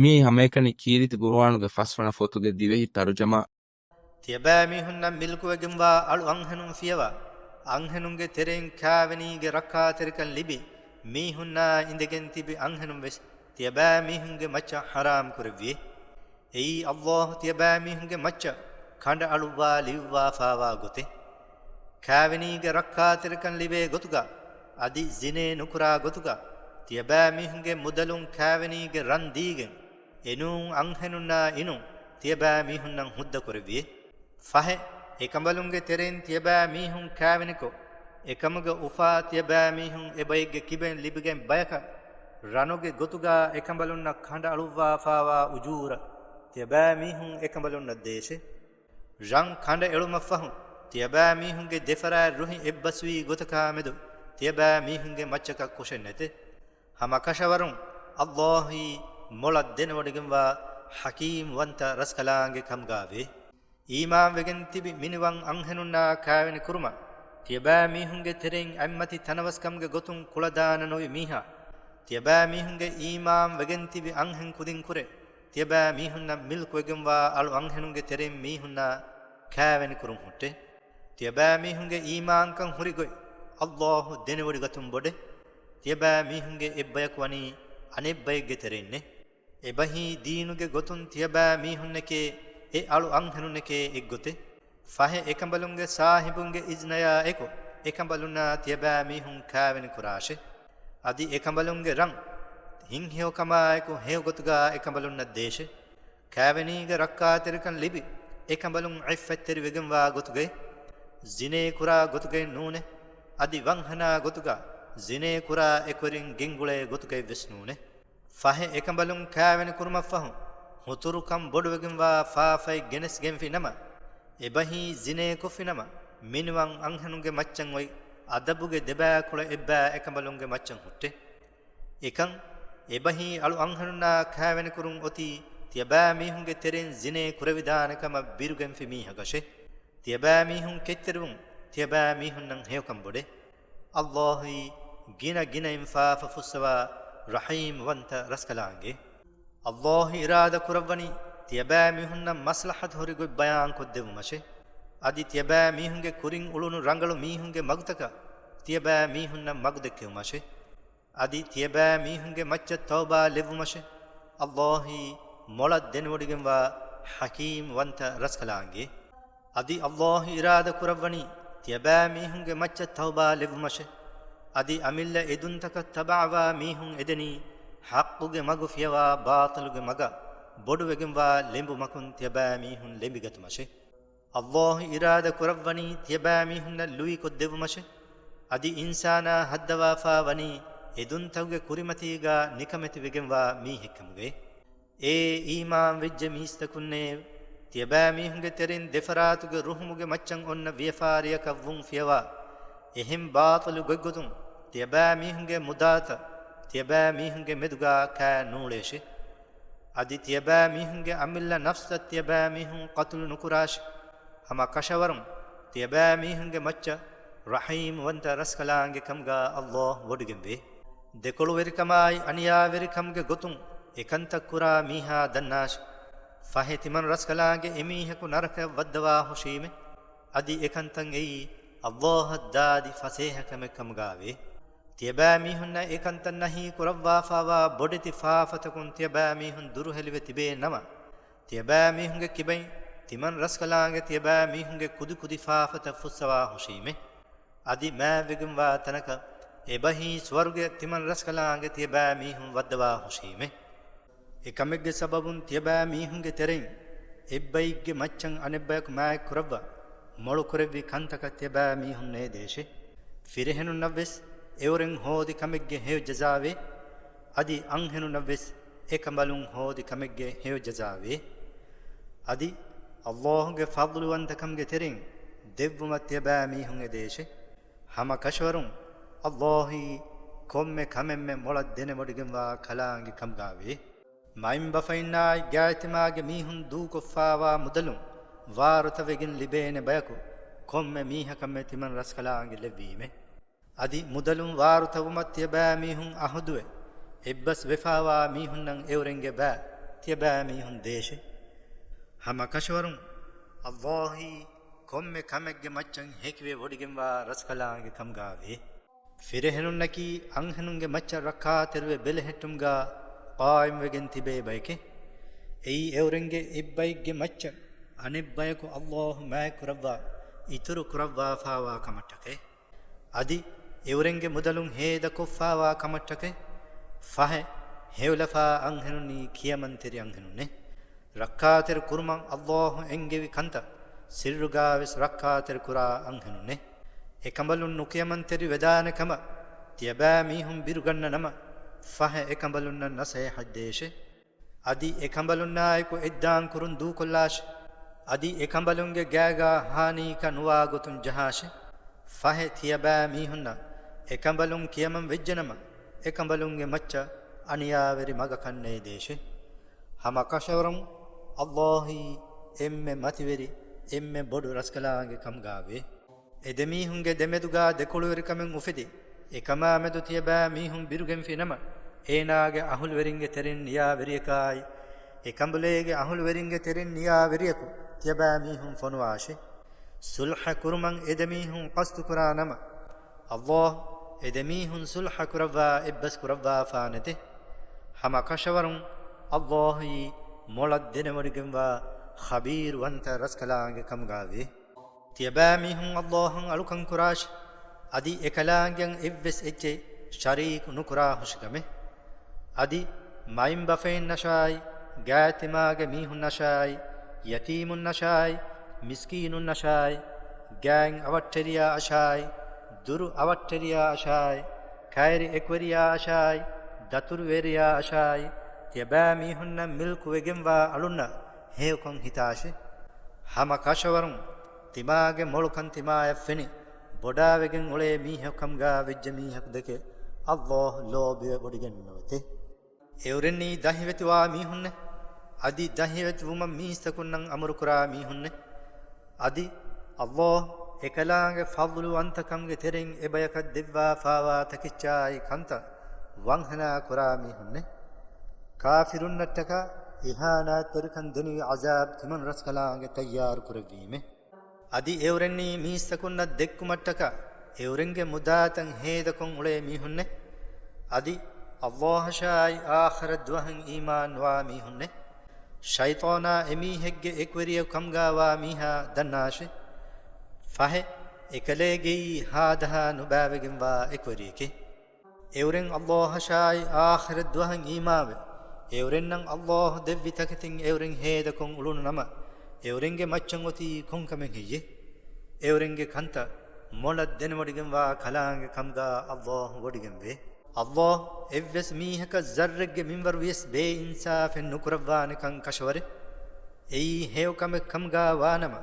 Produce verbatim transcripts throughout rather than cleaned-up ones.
މިއީ ހަމައެކަނި ކީރިތި ޤުރުއާނުގެ ފަސްވަނަ ފޮތުގެ ދިވެހި ތަރުޖަމާ. ތިޔަބައިމީހުންނަށް މިލްކުވެގެންވާ އަޅު އަންހެނުން ފިޔަވާ، އަންހެނުންގެ ތެރެއިން ކާވެނީގެ ރައްކާތެރިކަން ލިބި މީހުންނާ އިނދެގެން ތިބި އަންހެނުން ވެސް ތިޔަބައިމީހުންގެ މައްޗަށް ޙަރާމް ކުރެއްވިއޭ. އެއީ ﷲ ތިޔަބައިމީހުންގެ މައްޗަށް ކަނޑައަޅުއްވާ ލިޔުއްވާފާވާ ގޮތެއް. ކާވެނީގެ ރައްކާތެރިކަން ލިބޭ ގޮތުގަ، އަދި ޒިނޭ ނުކުރާ ގޮތުގަ، ތިޔަބައިމީހުންގެ މުދަލުން ކާވެނީގެ ރަން ދީގެން، އެނޫން އަންހެނުންނާ އިނޫން ތިޔަބައިމީހުންނަށް ހުއްދަ ކުރެއްވިއޭ. ފަހެ، އެކަނބަލުންގެ ތެރެއިން ތިޔަބައިމީހުން ކާވެނިކޮށް، އެކަމުގެ އުފާ ތިޔަބައިމީހުން އެބައެއްގެ ކިބައިން ލިބިގެން ބަޔަކަށް، ރަނުގެ ގޮތުގަ އެކަނބަލުންނަށް ކަނޑައަޅުއްވާފާވާ އުޖޫރަ ތިޔަބައިމީހުން އެކަނބަލުންނަށް ދޭށޭ. ރަން ކަނޑައެޅުމަށްފަހު، ތިޔަބައިމީހުންގެ ދެފަރާތް ރުހި އެއްބަސްވީ ގޮތަކާމެދު، ތިޔަބައިމީހުންގެ މައްޗަކަށް ކޮށެއް ނެތޭ. ހަމަ ކަށަވަރުން، ﷲ އީ މޮޅަށް ދެނެވޮޑިގެންވާ ޙަކީމް ވަންތަ ރަސްކަލާނގެ ކަމުގަވޭ. އީމާންވެގެން ތިބި މިނިވަން އަންހެނުންނާ ކާވެނި ކުރުމަށް، ތިޔަބައިމީހުންގެ ތެރެއިން އަތްމަތި ތަނަވަސްކަމުގެ ގޮތުން ކުޅަދާނަ ނުވި މީހާ، ތިޔަބައިމީހުންގެ އީމާން ވެގެން ތިބި އަންހެން ކުދިން ކުރެ، ތިޔަބައިމީހުންނަށް މިލްކުވެގެންވާ އަޅު އަންހެނުންގެ ތެރެއިން މީހުންނާ ކާވެނި ކުރުން ހުއްޓޭ. ތިޔަބައިމީހުންގެ އީމާންކަން ހުރި ގޮތް ﷲ ދެނެވޮޑިގަތުން ބޮޑޭ. ތިޔަބައިމީހުންގެ އެއްބަޔަކު ވަނީ އަނެއްބައެއްގެ ތެރެއިންނޭ. އެބަހީ ދީނުގެ ގޮތުން ތިޔަބައިމީހުންނެކޭ އެ އަޅު އަންހެނުންނެކޭ އެއްގޮތެއް. ފަހެ އެކަނބަލުންގެ ސާހިބުންގެ އިޒްނަޔާ އެކު، އެކަނބަލުންނާ ތިޔަބައިމީހުން ކާވެނި ކުރާށޭ. އަދި އެކަނބަލުންގެ ރަން ހިތްހެޔޮކަމާއެކު ހެޔޮގޮތުގަ އެކަނބަލުންނަށް ދޭށޭ. ކާވެނީގެ ރައްކާތެރިކަން ލިބި، އެކަނބަލުން ޢިއްފަތްތެރިވެގެންވާ ގޮތުގައި، ޒިނޭ ކުރާ ގޮތުގައެއް ނޫނޭ. އަދި ވަންހަނާ ގޮތުގަ ޒިނޭ ކުރާ އެކުވެރިން ގެންގުޅޭ ގޮތުގައެއް ވެސް ނޫނޭ. ފަހެ އެކަނބަލުން ކާވެނި ކުރުމަށްފަހު، ހުތުރުކަން ބޮޑުވެގެންވާ ފާފައެއް ގެނެސްގެންފި ނަމަ، އެބަހީ ޒިނޭ ކޮށްފި ނަމަ، މިނިވަން އަންހެނުންގެ މައްޗަށް އޮތް އަދަބުގެ ދެބައިކުޅަ އެއްބައި އެކަނބަލުންގެ މައްޗަށް ހުއްޓޭ. އެކަން، އެބަހީ އަޅު އަންހެނުންނާ ކާވެނިކުރުން އޮތީ ތިޔަބައިމީހުންގެ ތެރެއިން ޒިނޭ ކުރެވިދާނެ ކަމަށް ބިރުގެންފި މީހަކަށޭ. ތިޔަބައިމީހުން ކެތްތެރިވުން ތިޔަބައިމީހުންނަށް ހެޔޮކަން ބޮޑޭ. ﷲ އީ ގިނަ ގިނައިން ފާފަ ފުއްސަވާ ރަޙީމް ވަންތަ ރަސްކަލާނގެ. ﷲ އިރާދަ ކުރައްވަނީ ތިޔަބައިމީހުންނަށް މަސްލަޙަތު ހުރި ގޮތް ބަޔާން ކޮށްދެއްވުމަށޭ. އަދި ތިޔަބައިމީހުންގެ ކުރިން އުޅުނު ރަނގަޅު މީހުންގެ މަގުތަކަށް ތިޔަބައިމީހުންނަށް މަގު ދެއްކެވުމަށޭ. އަދި ތިޔަބައިމީހުންގެ މައްޗަށް ތައުބާ ލެއްވުމަށޭ. ﷲ އީ މޮޅަށް ދެނެވޮޑިގެންވާ ޙަކީމް ވަންތަ ރަސްކަލާނގެ. އަދި ﷲ އިރާދަ ކުރައްވަނީ ތިޔަބައިމީހުންގެ މައްޗަށް ތައުބާ ލެއްވުމަށޭ. އަދި އަމިއްލަ އެދުންތަކަށް ތަބަޢަވާ މީހުން އެދެނީ ޙައްޤުގެ މަގު ފިޔަވާ ބާޠިލުގެ މަގަށް ބޮޑުވެގެންވާ ލެނބުމަކުން ތިޔަބައިމީހުން ލެނބިގަތުމަށޭ. ﷲ އިރާދަ ކުރައްވަނީ ތިޔަބައިމީހުންނަށް ލުއިކޮށްދެއްވުމަށޭ. އަދި އިންސާނާ ހައްދަވާފާ ވަނީ އެދުންތަކުގެ ކުރިމަތީގާ ނިކަމެތިވެގެންވާ މީހެއްކަމުގައި. އޭ އީމާންވެއްޖެ މީސްތަކުންނޭ! ތިޔަބައިމީހުންގެ ތެރެއިން ދެފަރާތުގެ ރުހުމުގެ މައްޗަށް އޮންނަ ވިޔަފާރިއަކަށް ވުން ފިޔަވާ، އެހެން ބާޠިލު ގޮތްގޮތުން ތިޔަބައިމީހުންގެ މުދާތައް ތިޔަބައިމީހުންގެ މެދުގާ ކާ ނޫޅޭށޭ. އަދި ތިޔަބައިމީހުންގެ އަމިއްލަ ނަފްސަށް ތިޔަބައިމީހުން ޤަތުލު ނުކުރާށި. ހަމަ ކަށަވަރުން ތިޔަބައިމީހުންގެ މައްޗަށް ރަޙީމް ވަންތަ ރަސްކަލާނގެ ކަމުގާ ﷲ ވޮޑިގެންވޭ. ދެކޮޅުވެރިކަމާއި އަނިޔާވެރިކަމުގެ ގޮތުން އެކަންތައް ކުރާ މީހާ ދަންނާށި. ފަހެ ތިމަން ރަސްކަލާނގެ އެމީހަކު ނަރަކަޔަށް ވައްދަވާ ހުށީމެ. އަދި އެކަންތައް އެއީ ﷲ އަށް ދާދި ފަސޭހަކަމެއް ކަމުގާވޭ. ތިޔަބައިމީހުންނަށް އެކަންތައް ނަހީ ކުރައްވާފާވާ ބޮޑެތި ފާފަތަކުން ތިޔަބައިމީހުން ދުރުހެލިވެ ތިބޭ ނަމަ، ތިޔަބައިމީހުންގެ ކިބައިން ތިމަން ރަސްކަލާނގެ ތިޔަބައިމީހުންގެ ކުދިކުދި ފާފަތައް ފުއްސަވާ ހުށީމެ. އަދި މާތްވެގެންވާ ތަނަކަށް އެބަހީ ސުވަރުގެއަށް ތިމަން ރަސްކަލާނގެ ތިޔަބައިމީހުން ވައްދަވާ ހުށީމެ. އެކަމެއްގެ ސަބަބުން ތިޔަބައިމީހުންގެ ތެރެއިން އެއްބައެއްގެ މައްޗަށް އަނެއްބަޔަކު މާތްކުރައްވާ، މޮޅުކުރެއްވި ކަންތަކަށް ތިޔަބައިމީހުން ނޭދޭށޭ. ފިރިހެނުންނަށްވެސް އެއުރެން ހޯދި ކަމެއްގެ ހެޔޮ ޖަޒާވޭ. އަދި އަންހެނުންނަށްވެސް އެކަނބަލުން ހޯދި ކަމެއްގެ ހެޔޮ ޖަޒާވޭ. އަދި ﷲ ގެ ފަޟްލުވަންތަކަމުގެ ތެރެއިން ދެއްވުމަށް ތިޔަބައިމީހުން އެދޭށޭ. ހަމަ ކަށަވަރުން ﷲ އީ ކޮންމެ ކަމެއްމެ މޮޅަށް ދެނެވޮޑިގެންވާ ކަލާނގެ ކަމުގާވޭ. މައިންބަފައިންނާއި ގާތްތިމާގެ މީހުން ދޫކޮށްފާވާ މުދަލުން ވާރުތަވެގެން ލިބޭނެ ބަޔަކު ކޮންމެ މީހަކަށްމެ ތިމަން ރަސްކަލާނގެ ލެއްވީމެ. އަދި މުދަލުން ވާރުތަވުމަށް ތިޔަބައިމީހުން އަހުދުވެ، އެއްބަސް ވެފާވާ މީހުންނަށް އެއުރެންގެ ބައި ތިޔަބައިމީހުން ދޭށޭ. ހަމަ ކަށަވަރުން އައްލާހީ ކޮންމެ ކަމެއްގެ މައްޗަށް ހެކިވެ ވޮޑިގެންވާ ރަސްކަލާނގެ ކަމުގާވޭ. ފިރިހެނުންނަކީ އަންހެނުންގެ މައްޗަށް ރައްކާތެރިވެ ބެލެހެއްޓުމުގާ ޤާއިމްވެގެން ތިބޭ ބައެކޭ. އެއީ އެއުރެންގެ އެއްބައެއްގެ މައްޗަށް އަނެއްބަޔަކު އައްލާހު މާތްކުރައްވާ އިތުރު ކުރައްވާފާވާ ކަމަށްޓަކައި. އަދި އެއުރެންގެ މުދަލުން ހޭދަކޮށްފާވާ ކަމަށްޓަކައި. ފަހެ، ހެޔޮލަފާ އަންހެނުންނީ ކިޔަމަންތެރި އަންހެނުންނޭ. ރައްކާތެރި ކުރުމަށް އައްލާހު އެންގެވި ކަންތައް ސިއްރުގާވެސް ރައްކާތެރި ކުރާ އަންހެނުންނޭ. އެކަނބަލުން ނުކިޔަމަންތެރި ވެދާނެ ކަމަށް ތިޔަބައިމީހުން ބިރުގަންނަ ނަމަ، ފަހެ އެކަނބަލުންނަށް ނަސޭހަތް ދޭށޭ. އަދި އެކަނބަލުންނާއެކު އެއްދާން ކުރުން ދޫކޮށްލާށި. އަދި އެކަނބަލުންގެ ގާގާ ހާނީކަށް ނުވާ ގޮތުން ޖަހާށި. ފަހެ ތިޔަބައިމީހުންނަށް އެކަނބަލުން ކިޔަމަން ވެއްޖެނަމަ، އެކަނބަލުންގެ މައްޗަށް އަނިޔާވެރި މަގަކަށް ނޭދޭށި. ހަމަ ކަށަވަރުން އައްލާހީ އެންމެ މަތިވެރި، އެންމެ ބޮޑު ރަސްކަލާނގެ ކަމުގާވޭ. އެ ދެމީހުންގެ ދެމެދުގާ ދެކޮޅުވެރިކަމެއް އުފެދި، އެކަމާމެދު ތިޔަބައިމީހުން ބިރުގެންފި ނަމަ، އޭނާގެ އަހުލުވެރިންގެ ތެރެއިން ނިޔާވެރިޔަކާއި، އެކަނބަލޭގެ އަހުލުވެރިންގެ ތެރެއިން ނިޔާވެރިޔަކު ތިޔަބައިމީހުން ފޮނުވާށި. ސުލްހަ ކުރުމަށް އެ ދެމީހުން ޤަސްދުކުރާ ނަމަ، އައްލާހު އެ ދެމީހުން ސުލްހަ ކުރައްވާ އެއްބަސް ކުރައްވާފާނެތެ. ހަމަ ކަށަވަރުން އައްލާހީ މޮޅަށް ދެނެވޮޑިގެންވާ ޚަބީރުވަންތަ ރަސްކަލާނގެ ކަމުގާވޭ. ތިޔަބައިމީހުން އައްލާހަށް އަޅުކަން ކުރާށި. އަދި އެކަލާނގެއަށް އެއްވެސް އެއްޗެއް ޝަރީކު ނުކުރާ ހުށިކަމެއް. އަދި މައިންބަފައިންނަށާއި، ގާތްތިމާގެ މީހުންނަށާއި، ޔަތީމުންނަށާއި، މިސްކީނުންނަށާއި، ގާތް އަވަށްޓެރިޔާއަށާއި، ދުރު އަވަށްޓެރިޔާއަށާއި، ކައިރި އެކުވެރިޔާއަށާއި، ދަތުރުވެރިޔާއަށާއި، ތިޔަބައިމީހުންނަށް މިލްކުވެގެންވާ އަޅުންނަށް ހެޔޮކޮށް ހިތާށި. ހަމަ ކަށަވަރުން ތިމާގެ މޮޅުކަން ތިމާޔަށް ފެނި، ބޮޑާވެގެން އުޅޭ މީހަކު ކަމުގާ ވެއްޖެ މީހަކު ދެކެ އައްލާހު ލޯބިވެ ވޮޑިގެންނެވެތެ. އެއުރެންނީ ދަހިވެތިވާ މީހުންނެ، އަދި ދަހިވެތިވުމަށް މީސްތަކުންނަށް އަމުރުކުރާ މީހުންނެ. އަދި އައްލާހު އެކަލާނގެ ފަޟްލުވަންތަކަމުގެ ތެރެއިން އެބަޔަކަށް ދެއްވާފާވާ ތަކެއްޗާއި ކަންތައް ވަންހަނާ ކުރާ މީހުންނެ. ކާފިރުންނަށްޓަކާ އިހާނާތްތެރިކަން ދެނިވި ޢަޒާބު ތިމަން ރަސްކަލާނގެ ތައްޔާރު ކުރެއްވީމެ. އަދި އެއުރެންނީ މީސްތަކުންނަށް ދެއްކުމަށްޓަކާ އެއުރެންގެ މުދާތައް ހޭދަކޮށް އުޅޭ މީހުންނެ. އަދި އައްލާހަށާއި އާޚިރަތް ދުވަހަށް އީމާން ނުވާ މީހުންނެ. ޝައިޠާނާ އެމީހެއްގެ އެކުވެރިޔަކު ކަމުގާވާ މީހާ ދަންނާށި. ފަހެ، އެކަލޭގެއީ ހާދަހާ ނުބައިވެގެންވާ އެކުވެރިޔެކޭ. އެއުރެން އައްލާހަށާއި އާޚިރަތް ދުވަހަށް އީމާވެ، އެއުރެންނަށް އައްލާހު ދެއްވި ތަކެތިން އެއުރެން ހޭދަކޮށް އުޅުނު ނަމަ، އެއުރެންގެ މައްޗަށް އޮތީ ކޮންކަމެއް ހެއްޔޭ؟ އެއުރެންގެ ކަންތައް މޮޅަށް ދެނެވޮޑިގެންވާ ކަލާނގެ ކަމުގާ އައްލާހު ވޮޑިގެންވޭ. އައްލާހު އެއްވެސް މީހަކަށް ޒައްރެއްގެ މިންވަރު ވިޔަސް ބޭއިންސާފެއް ނުކުރައްވާނެކަން ކަށަވަރެއް. އެއީ ހެޔޮ ކަމެއް ކަމުގާ ވާނަމަ،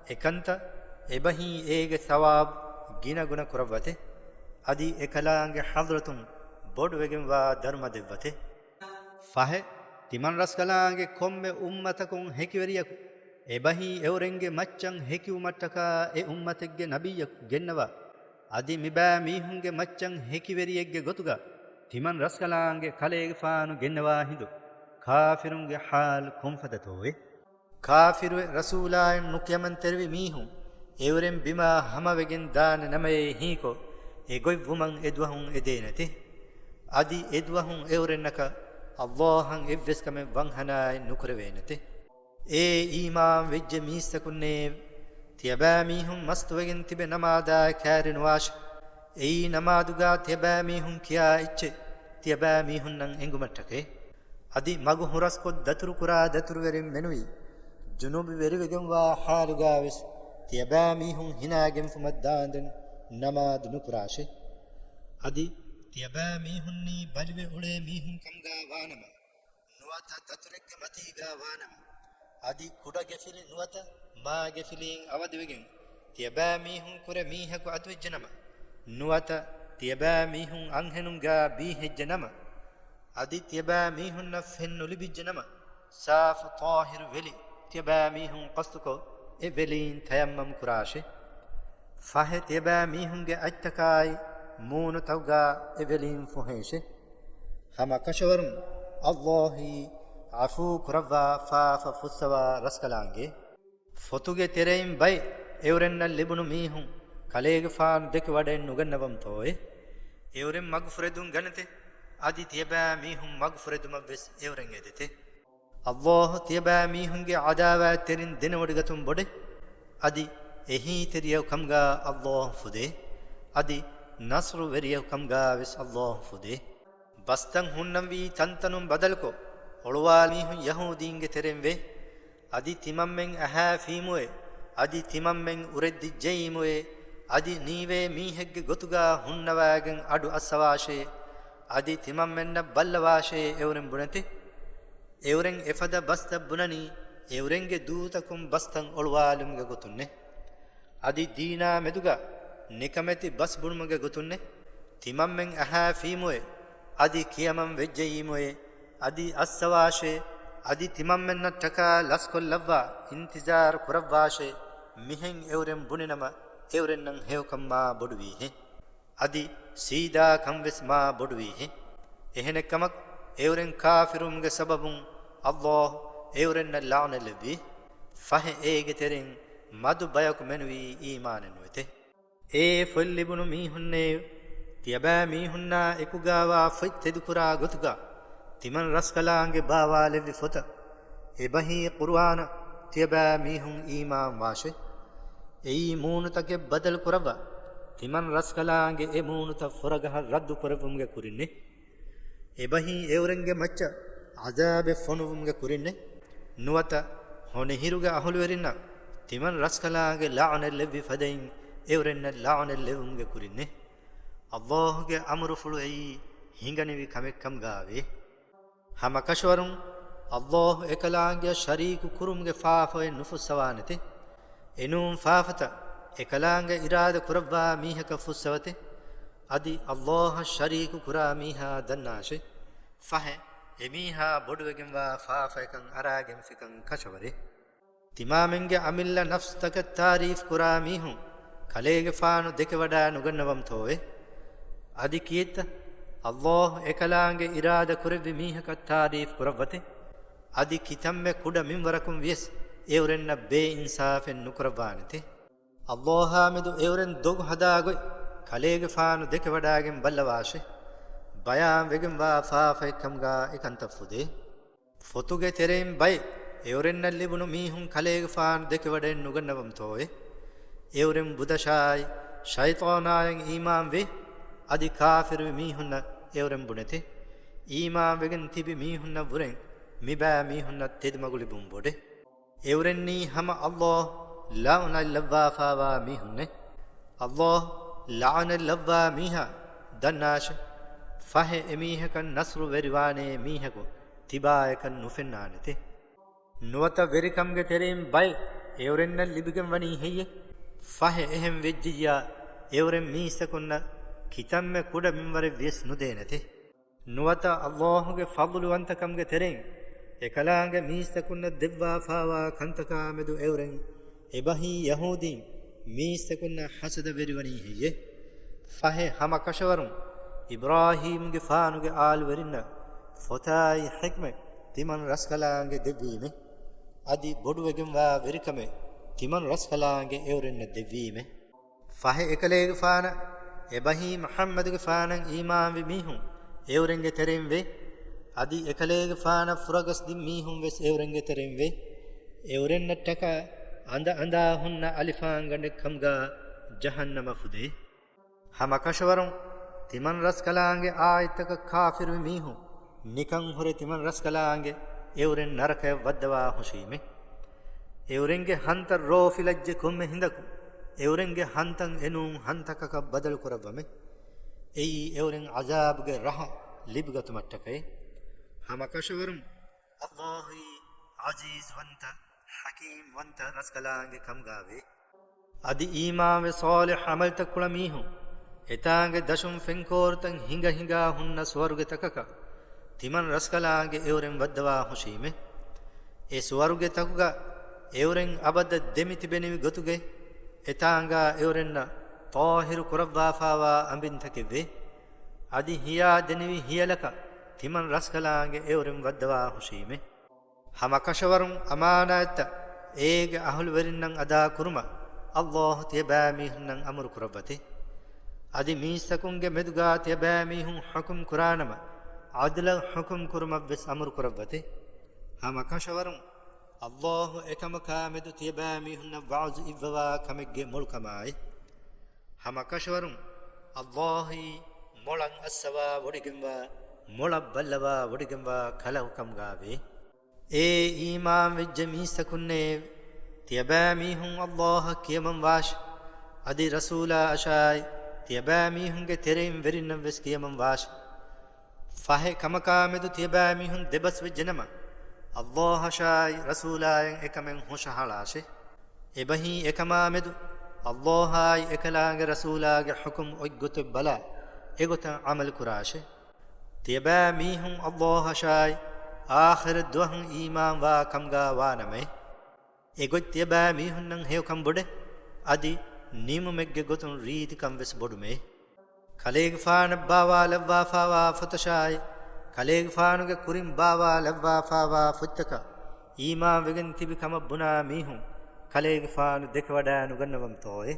އެކަންތައް އެބަހީ އޭގެ ސަވާބު ގިނަގުނަ ކުރައްވަތެ. އަދި އެކަލާނގެ ޙަޟްރަތުން ބޮޑުވެގެންވާ ދަރުމަ ދެއްވަތެ. ފަހެ، ތިމަން ރަސްކަލާނގެ ކޮންމެ އުއްމަތަކުން ހެކިވެރިޔަކު އެބަހީ އެއުރެންގެ މައްޗަށް ހެކިވުމަށްޓަކާ އެ އުއްމަތެއްގެ ނަބިއްޔަކު ގެންނަވާ. އަދި މިބައިމީހުންގެ މައްޗަށް ހެކިވެރިއެއްގެ ގޮތުގަ ތިމަން ރަސްކަލާނގެ ކަލޭގެފާނު ގެންނަވާ ހިނދު ކާފިރުންގެ ޙާލު ކޮންފަދަތޯއޭ؟ ކާފިރުވެ ރަސޫލާއިން ނުކިޔަމަންތެރިވި މީހުން އެއުރެން ބިމާ ހަމަވެގެން ދާނެ ނަމައޭ ހީކޮށް، އެގޮތްވުމަށް އެދުވަހުން އެދޭނެތެ. އަދި އެދުވަހުން އެއުރެންނަކަށް އައްލާހަށް އެއްވެސް ކަމެއް ވަންހަނާއެއް ނުކުރެވޭނެތެ. އޭ އީމާން ވެއްޖެ މީސްތަކުންނޭ! ތިޔަބައިމީހުން މަސްތުވެގެން ތިބެ ނަމާދާއި ކައިރިނުވާށި. އެއީ ނަމާދުގާ ތިޔަބައިމީހުން ކިޔާ އެއްޗެއް ތިޔަބައިމީހުންނަށް އެނގުމަށްޓަކައި. އަދި މަގު ހުރަސްކޮށް ދަތުރުކުރާ ދަތުރުވެރިން މެނުވީ، ޖުނުބުވެރިވެގެންވާ ޙާލުގާވެސް ތިޔަބައިމީހުން ހިނާގެންފުމަށް ދާންދެން ނަމާދު ނުކުރާށި. އަދި ތިޔަބައިމީހުންނީ ބަލިވެ އުޅޭ މީހުން ކަމުގާ ވާނަމަ، ނުވަތަ ދަތުރެއްގެ މަތީގާ ވާނަމަ، އަދި ކުޑަގެފިލި ނުވަތަ މާގެފިލީން އަވަދިވެގެން ތިޔަބައިމީހުން ކުރެ މީހަކު އަތުވެއްޖެނަމަ، ނުވަތަ ތިޔަބައިމީހުން އަންހެނުންގާ ބީހެއްޖެނަމަ، އަދި ތިޔަބައިމީހުންނަށް ފެން ނުލިބިއްޖެނަމަ، ސާފު ޠާހިރު ވެލި ތިޔަބައިމީހުން ޤަސްދުކޮށް، އެ ވެލީން ތަޔައްމަމް ކުރާށެ. ފަހެ ތިޔަބައިމީހުންގެ އަތްތަކާއި މޫނުތަކުގާ އެ ވެލީން ފޮހޭށެ. ހަމަ ކަށަވަރުން އައްލާހީ ޢަފޫ ކުރައްވާ ފާފަ ފުއްސަވާ ރަސްކަލާނގެ. ފޮތުގެ ތެރެއިން ބައެއް އެއުރެންނަށް ލިބުނު މީހުން ކަލޭގެފާނު ދެކެވަޑައެއް ނުގަންނަވަމުތޯއެ؟ އެއުރެން މަގުފުރެދުން ގަނެތެ، އަދި ތިޔަބައިމީހުން މަގުފުރެދުމަށްވެސް އެއުރެން އެދެތެ. ﷲ ތިޔަބައިމީހުންގެ ޢަދާވާތްތެރިން ދެނެވޮޑިގަތުން ބޮޑެ، އަދި އެހީތެރިޔަކު ކަމުގަ ﷲ ފުދޭ، އަދި ނަޞްރުވެރިޔަކު ކަމުގަވެސް ﷲ ފުދޭ. ބަސްތައް ހުންނަންވީ ތަންތަނުން ބަދަލުކޮށް، އޮޅުވާލި މީހުން ޔަހޫދީންގެ ތެރެއިން ވޭ. އަދި ތިމަންމެން އަހާފީމުއޭ، އަދި ތިމަންމެން އުރެއްދިއްޖައީމުއޭ، އަދި ނީވޭ މީހެއްގެ ގޮތުގަ ހުންނަވާގެން އަޑު އައްސަވާށޭ، އަދި ތިމަންމެންނަށް ބައްލަވާށޭ އެއުރެން ބުނެތި. އެއުރެން އެފަދަ ބަސްތައް ބުނަނީ، އެއުރެންގެ ދޫތަކުން ބަސްތައް އޮޅުވާލުމުގެ ގޮތުންނޭ. އަދި ދީނާ މެދުގަ ނިކަމެތި ބަސް ބުނުމުގެ ގޮތުންނޭ. ތިމަންމެން އަހާފީމުއޭ، އަދި ކިޔަމަން ވެއްޖައީމުއޭ، އަދި އައްސަވާށޭ، އަދި ތިމަންމެންނަށްޓަކާ ލަސްކޮށްލައްވާ އިންތިޒާރު ކުރައްވާށޭ، މިހެން އެއުރެން ބުނިނަމަ، އެއުރެންނަށް ހެޔޮކަން މާ ބޮޑުވީހޭ. އަދި ސީދާ ކަންވެސް މާ ބޮޑުވީހޭ. އެހެނެއްކަމަކު، އެއުރެން ކާފިރުވުމުގެ ސަބަބުން ﷲ އެއުރެންނަށް ލަޢުނަތްލެއްވީ. ފަހެ އޭގެ ތެރެއިން މަދު ބަޔަކު މެނުވީ އީމާނެއް ނުވެތެ. އޭ ފޮތް ލިބުނު މީހުންނޭ! ތިޔަބައިމީހުންނާ އެކުގައިވާ ފޮތް ތެދުކުރާ ގޮތުގަ ތިމަން ރަސްކަލާނގެ ބާވާލެއްވި ފޮތަށް، އެބަހީ ޤުރުއާނަށް ތިޔަބައިމީހުން އީމާންވާށޭ. އެއީ މޫނުތަކެއް ބަދަލުކުރައްވާ، ތިމަން ރަސްކަލާނގެ އެ މޫނުތައް ފުރަގަހަށް ރައްދު ކުރެއްވުމުގެ ކުރިންނޭ. އެބަހީ އެއުރެންގެ މައްޗަށް ޢަޛާބެއް ފޮނުވުމުގެ ކުރިންނޭ. ނުވަތަ ހޮނިހިރުގެ އަހުލުވެރިންނަށް ތިމަން ރަސްކަލާނގެ ލަޢުނަތް ލެއްވި ފަދައިން އެއުރެންނަށް ލަޢުނަތް ލެއްވުމުގެ ކުރިންނޭ. ﷲ ގެ އަމުރުފުޅު އެއީ ހިނގަނިވި ކަމެއް ކަމުގައިވޭ. ހަމަކަށަވަރުން ﷲ އެކަލާނގެއަށް ޝަރީކު ކުރުމުގެ ފާފައެއް ނުފުއްސަވާނެތެ. އެނޫން ފާފަތައް އެކަލާނގެ އިރާދަ ކުރައްވާ މީހަކަށް ފުއްސަވަތެ. އަދި ﷲ އަށް ޝަރީކު ކުރާ މީހާ ދަންނާށޭ. ފަހެ، އެމީހާ ބޮޑުވެގެންވާ ފާފައަކަށް އަރާގެންފިކަން ކަށަވަރޭ. ތިމާމެންގެ އަމިއްލަ ނަފްސުތަކަށް ތާރީފް ކުރާ މީހުން ކަލޭގެފާނު ދެކެވަޑާ ނުގަންނަވަމުތޯއޭ؟ އަދި ކިއެއްތަ؟ ﷲ އެކަލާނގެ އިރާދަ ކުރެއްވި މީހަކަށް ތާރީފް ކުރައްވަތެ. އަދި ކިތަންމެ ކުޑަ މިންވަރަކުން ވިޔަސް އެއުރެންނަށް ބޭއިންސާފެއް ނުކުރައްވާނެތެ. ﷲ އާ މެދު އެއުރެން ދޮގު ހަދާ ގޮތް ކަލޭގެފާނު ދެކެވަޑާގެން ބައްލަވާށޭ. ބަޔާން ވެގެންވާ ފާފައެއް ކަމުގަ އެކަންތައް ފުދޭ. ފޮތުގެ ތެރެއިން ބައެއް އެއުރެންނަށް ލިބުނު މީހުން ކަލޭގެފާނު ދެކެވަޑައެއް ނުގަންނަވަމުތޯއޭ؟ އެއުރެން ބުދަށާއި ޝައިޠާނާއަށް އީމާންވޭ. އަދި ކާފިރުވި މީހުންނަށް އެއުރެން ބުނެތެ. އީމާންވެގެން ތިބި މީހުންނަށްވުރެން މިބައިމީހުންނަށް ތެދުމަގު ލިބުން ބޮޑޭ. އެއުރެންނީ ހަމަ ﷲ ލަޢުނަތް ލައްވާފާވާ މީހުންނޭ. ﷲ ލަޢުނަތް ލައްވާ މީހާ ދަންނާށޭ. ފަހެ އެމީހަކަށް ނަޞްރު ވެރިވާނޭ މީހަކު ތިބާޔަކަށް ނުފެންނާނެތެ. ނުވަތަ ވެރިކަމުގެ ތެރެއިން ބައެއް އެއުރެންނަށް ލިބިގެން ވަނީ ހެއްޔޭ؟ ފަހެ އެހެން ވެއްޖިއްޔާ އެއުރެން މީސްތަކުންނަށް ކިތަންމެ ކުޑަ މިންވަރެއް ވިޔަސް ނުދޭނެތެ. ނުވަތަ ﷲ ގެ ފަޟްލުވަންތަކަމުގެ ތެރެއިން އެކަލާނގެ މީސްތަކުންނަށް ދެއްވާފާވާ ކަންތަކާ މެދު އެއުރެން އެބަހީ ޔަހޫދީން މީސްތަކުންނަށް ހަސަދަވެރިވަނީ ހެއްޔޭ؟ ފަހެ ހަމަކަށަވަރުން އިބްރާހީމްގެފާނުގެ އާލުވެރިންނަށް ފޮތާއި ޙިކްމަތް ތިމަން ރަސްކަލާނގެ ދެއްވީމޭ. އަދި ބޮޑުވެގެންވާ ވެރިކަމެއް ތިމަން ރަސްކަލާނގެ އެއުރެންނަށް ދެއްވީމޭ. ފަހެ އެކަލޭގެފާނަށް އެބަހީ މުޙައްމަދުގެފާނަށް އީމާންވި މީހުން އެއުރެންގެ ތެރެއިން ވޭ. އަދި އެކަލޭގެފާނަށް ފުރަގަސްދިން މީހުން ވެސް އެއުރެންގެ ތެރެއިން ވޭ. އެއުރެންނަށްޓަކާ އަނދަ އަނދާ ހުންނަ އަލިފާންގަނޑެއް ކަމުގަ ޖަހަންނަމަ ފުދޭ. ހަމަކަށަވަރުން ތިމަން ރަސްކަލާނގެ އާޔަތްތަކަށް ކާފިރުވި މީހުން ނިކަން ހުރެ ތިމަން ރަސްކަލާނގެ އެއުރެން ނަރަކަޔަށް ވައްދަވާ ހުށީމެ. އެއުރެންގެ ހަންތައް ރޯފިލައްޖެ ކޮންމެ ހިނދަކު އެއުރެންގެ ހަންތައް އެނޫން ހަންތަކަކަށް ބަދަލު ކުރައްވަމެ. އެއީ އެއުރެން ޢަޒާބުގެ ރަހަ ލިބިގަތުމަށްޓަކައި. ހަމަކަށަވަރުން ﷲ އީ ޢަޒީޒުވަންތަ، ޙަކީމްވަންތަ ރަސްކަލާނގެ ކަމުގައިވޭ. އަދި އީމާންވެ ޞާލިޙް ޢަމަލްތައް ކުޅަ މީހުން، އެތާނގެ ދަށުން ފެންކޯރުތައް ހިނގަ ހިނގާ ހުންނަ ސުވަރުގެތަކަކަށް ތިމަން ރަސްކަލާނގެ އެއުރެން ވައްދަވާ ހުށީމެ. އެ ސުވަރުގެތަކުގަ އެއުރެން އަބަދަށް ދެމިތިބެނިވި ގޮތުގައި، އެތާނގާ އެއުރެންނަށް ޠާހިރު ކުރައްވާފާވާ އަނބިންތަކެއްވޭ. އަދި ހިޔާ ދެނިވި ހިޔަލަކަށް ތިމަން ރަސްކަލާނގެ އެއުރެން ވައްދަވާ ހުށީމެ. ހަމަކަށަވަރުން އަމާނާތްތައް އޭގެ އަހުލުވެރިންނަށް އަދާ ކުރުމަށް އައްލާހު ތިޔަބައިމީހުންނަށް އަމުރު ކުރައްވަތި. އަދި މީސްތަކުންގެ މެދުގާ ތިޔަބައިމީހުން ޙުކުމް ކުރާނަމަ، ޢަދުލަށް ޙުކުމް ކުރުމަށްވެސް އަމުރު ކުރައްވަތި. ހަމަކަށަވަރުން އައްލާހު އެކަމަކާމެދު ތިޔަބައިމީހުންނަށް ވަޢުޒު އިއްވަވާ ކަމެއްގެ މޮޅުކަމާއި. ހަމަކަށަވަރުން އައްލާހީ މޮޅަށް އައްސަވާ ވޮޑިގެންވާ، މޮޅަށް ބައްލަވާ ވޮޑިގެންވާ ކަލަކު ކަމުގާވޭ. އޭ އީމާންވެއްޖެ މީސްތަކުންނޭވެ! ތިޔަބައިމީހުން އައްލާހަށް ކިޔަމަންވާށި! އަދި ރަސޫލާ އަށާއި ތިޔަބައިމީހުންގެ ތެރެއިން ވެރިންނަށްވެސް ކިޔަމަންވާށި! ފަހެ ކަމަކާމެދު ތިޔަބައިމީހުން ދެބަސްވެއްޖެނަމަ، އައްލާހަށާއި ރަސޫލާއަށް އެކަމެއް ހުށަހަޅާށި! އެބަހީ އެކަމާމެދު އައްލާހާއި އެކަލާނގެ ރަސޫލާގެ ޙުކުމް އޮތްގޮތެއް ބަލާ، އެގޮތަށް ޢަމަލު ކުރާށި! ތިޔަބައިމީހުން އައްލާހަށާއި އާޚިރަތްދުވަހަށް އީމާންވާ ކަމުގާ ވާނަމޭ. އެގޮތް ތިޔަބައިމީހުންނަށް ހެޔޮކަން ބޮޑޭ، އަދި ނިމުމެއްގެ ގޮތުން ރީތިކަން ވެސް ބޮޑުމޭ. ކަލޭގެފާނަށް ބާވާލައްވާފާވާ ފޮތަށާއި، ކަލޭގެފާނުގެ ކުރިން ބާވާލައްވާފާވާ ފޮތްތަކަށް އީމާންވެގެން ތިބި ކަމަށް ބުނާ މީހުން ކަލޭގެފާނު ދެކެވަޑާނުގަންނަވަންތޯއޭ؟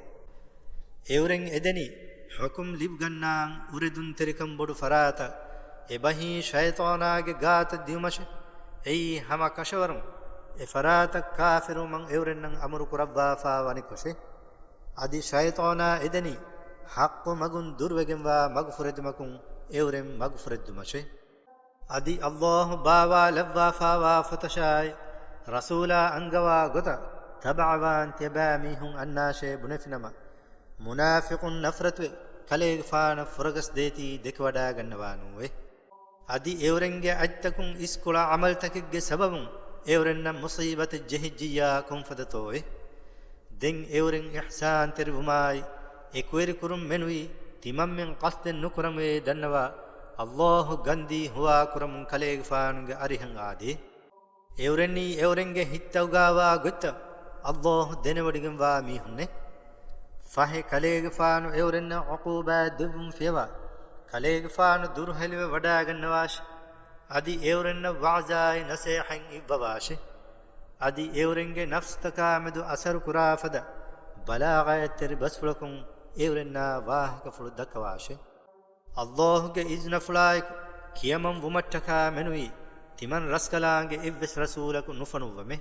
އެއުރެން އެދެނީ ޙުކުމް ލިބިގަންނާން އުރެދުންތެރިކަން ބޮޑު ފަރާތަށް، އެބަހީ ޝައިޠާނާގެ ގާތަށް ދިއުމަށެ. އެއީ ހަމަ ކަށަވަރުން އެ ފަރާތަށް ކާފިރުވުމަށް އެއުރެންނަށް އަމުރު ކުރައްވާފާ ވަނިކޮށެ. އަދި ޝައިޠާނާ އެދެނީ ޙައްޤު މަގުން ދުރުވެގެންވާ މަގުފުރެދުމަކުން އެއުރެން މަގުފުރެއްދުމަށެ. އަދި އައްލާހު ބާވާލައްވާފާވާ ފޮތަށާއި، ރަސޫލާ އަންގަވާ ގޮތަށް ތަބަޢަވާން ތިޔަބައިމީހުން އަންނާށޭ ބުނެފިނަމަ، މުނާފިޤުން ނަފްރަތުވެ، ކަލޭގެފާނަށް ފުރަގަސް ދޭތީ ދެކެވަޑާގަންނަވާނޫވެ. އަދި އެއުރެންގެ އަތްތަކުން އިސްކޮޅަށް ޢަމަލްތަކެއްގެ ސަބަބުން އެއުރެންނަށް މުޞީބަތެއް ޖެހިއްޖިއްޔާ ކޮންފަދަތޯއޭ؟ ދެން އެއުރެން އިޙްސާންތެރިވުމާއި، އެކުވެރިކުރުން މެނުވީ ތިމަންމެން ޤަޞްދެއް ނުކުރަމޭ ދަންނަވާ، އައްލާހު ގަންދީ ހުވާކުރަމުން ކަލޭގެފާނުގެ އަރިހަށް އާދޭ. އެއުރެންނީ އެއުރެންގެ ހިތްތައުގާވާ ގޮތްތައް އައްލާހު ދެނެވޮޑިގެންވާ މީހުންނޭ. ފަހެ ކަލޭގެފާނު އެއުރެންނަށް ޢުޤޫބާތް ދެއްވުން ފިޔަވާ، ކަލޭގެފާނު ދުރުހެލިވެ ވަޑާގަންނަވާށި. އަދި އެއުރެންނަށް ވަޢުޒާއި ނަޞޭޙަތް އިއްވަވާށި. އަދި އެއުރެންގެ ނަފްސުތަކާމެދު އަސަރު ކުރާ ފަދަ ބަލާޣަތްތެރި ބަސްފުޅަކުން އެއުރެންނާ ވާހަކަފުޅު ދައްކަވާށި. އައްލާހުގެ އިޒުނަފުޅާއެކު ކިޔަމަން ވުމަށްޓަކާ މެނުވީ، ތިމަން ރަސްކަލާނގެ އެއްވެސް ރަސޫލަކު ނުފޮނުއްވަމޭ.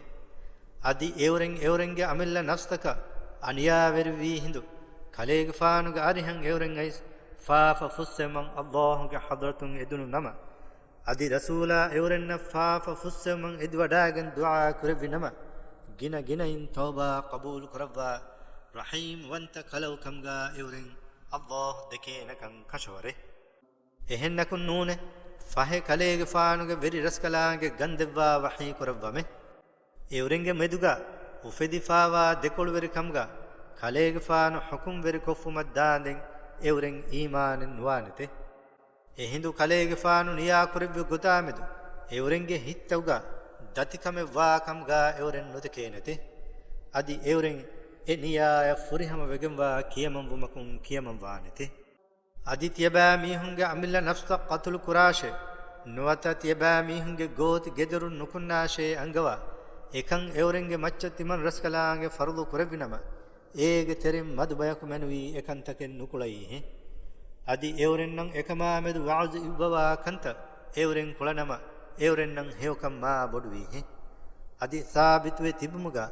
އަދި އެއުރެން އެއުރެންގެ އަމިއްލަ ނަފްސަކަށް އަނިޔާވެރިވީ ހިނދު، ކަލޭގެފާނުގެ އަރިހަށް އެއުރެން އައިސް ފާފަ ފުއްސެވުމަށް އައްލާހުގެ ޙަޟްރަތުން އެދުނު ނަމަ، އަދި ރަސޫލާ އެއުރެންނަށް ފާފަ ފުއްސެވުމަށް އެދިވަޑާގެން ދުޢާ ކުރެއްވި ނަމަ، ގިނަ ގިނައިން ތައުބާ ޤަބޫލު ކުރައްވާ ރަޙީމް ވަންތަ ކަލަކު ކަމުގާ އެއުރެން އައްލާހު ދެކޭނެކަން ކަށަވަރޭ. އެހެންނަކުން ނޫނޭ، ފަހެ ކަލޭގެފާނުގެ ވެރި ރަސްކަލާނގެ ގަންދެއްވާ ވަޙީ ކުރައްވަމޭ. އެއުރެންގެ މެދުގަ އުފެދިފާވާ ދެކޮޅުވެރިކަމުގަ ކަލޭގެފާނު ޙުކުމްވެރިކޮށްފުމަށް ދާނދެން އެއުރެން އީމާނެއް ނުވާނެތެ. އެހިނދު ކަލޭގެފާނު ނިޔާކުރެއްވި ގޮތާމެދު އެއުރެންގެ ހިތްތައުގަ ދަތިކަމެއް ވާކަމުގަ އެއުރެން ނުދެކޭނެތެ. އަދި އެއުރެން އެ ނިޔާޔަށް ފުރިހަމަ ވެގެންވާ ކިޔަމަންވުމަކުން ކިޔަމަންވާނެތެ. އަދި ތިޔަބައިމީހުންގެ އަމިއްލަ ނަފްސަށް ޤަތުލު ކުރާށޭ، ނުވަތަ ތިޔަބައިމީހުންގެ ގޯތި ގެދޮރުން ނުކުންނާށޭ އަންގަވާ، އެކަން އެއުރެންގެ މައްޗަށް ތިމަން ރަސްކަލާނގެ ފަރުޟު ކުރެއްވިނަމަ، އޭގެ ތެރެއިން މަދު ބަޔަކު މެނުވީ އެކަންތަކެއް ނުކުޅައީހެން. އަދި އެއުރެންނަށް އެކަމާމެދު ވަޢުޒު އިއްވަވާ ކަންތައް އެއުރެން ކުޅަނަމަ، އެއުރެންނަށް ހެޔޮކަން މާ ބޮޑުވީހެން. އަދި ސާބިތުވެ ތިބުމުގަ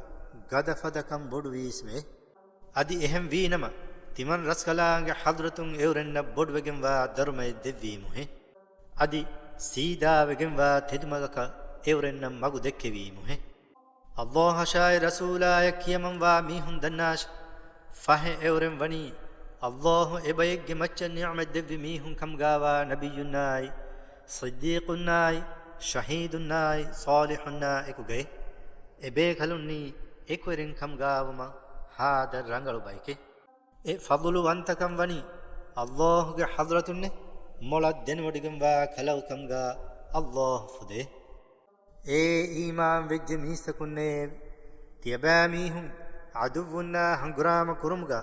ގަދަފަދަކަން ބޮޑުވީސްމެ. އަދި އެހެން ވީނަމަ، ތިމަން ރަސްކަލާނގެ ޙަޟްރަތުން އެއުރެންނަށް ބޮޑުވެގެންވާ ދަރުމައެއް ދެއްވީމުހެ. އަދި ސީދާވެގެންވާ ތެދުމަގަކަށް އެއުރެންނަށް މަގު ދެއްކެވީމުހެ. އައްލާހަށާއި ރަސޫލާއަށް ކިޔަމަންވާ މީހުން ދަންނާށި! ފަހެ އެއުރެން ވަނީ، އައްލާހު އެބައެއްގެ މައްޗަށް ނިޢުމަތް ދެއްވި މީހުން ކަމުގާވާ ނަބިއްޔުންނާއި، ޞިއްދީޤުންނާއި، ޝަހީދުންނާއި، ޞާލިޙުންނާ އެކުގައި. އެބޭކަލުންނީ އެކުވެރިން ކަމުގާވުމަށް ހާދަ ރަނގަޅު ބައެކެ. އެ ފަޟުލުވަންތަކަން ވަނީ އައްލާހުގެ ޙަޟްރަތުންނެ މޮޅަށް ދެނެވޮޑިގެންވާ ކަލަކު ކަމުގާ އައްލާހު ފުދޭ. އޭ އީމާން ވެއްޖެ މީސްތަކުންނޭވެ! ތިޔަބައިމީހުން ޢަދުއްވުންނާ ހަނގުރާމަ ކުރުމުގަ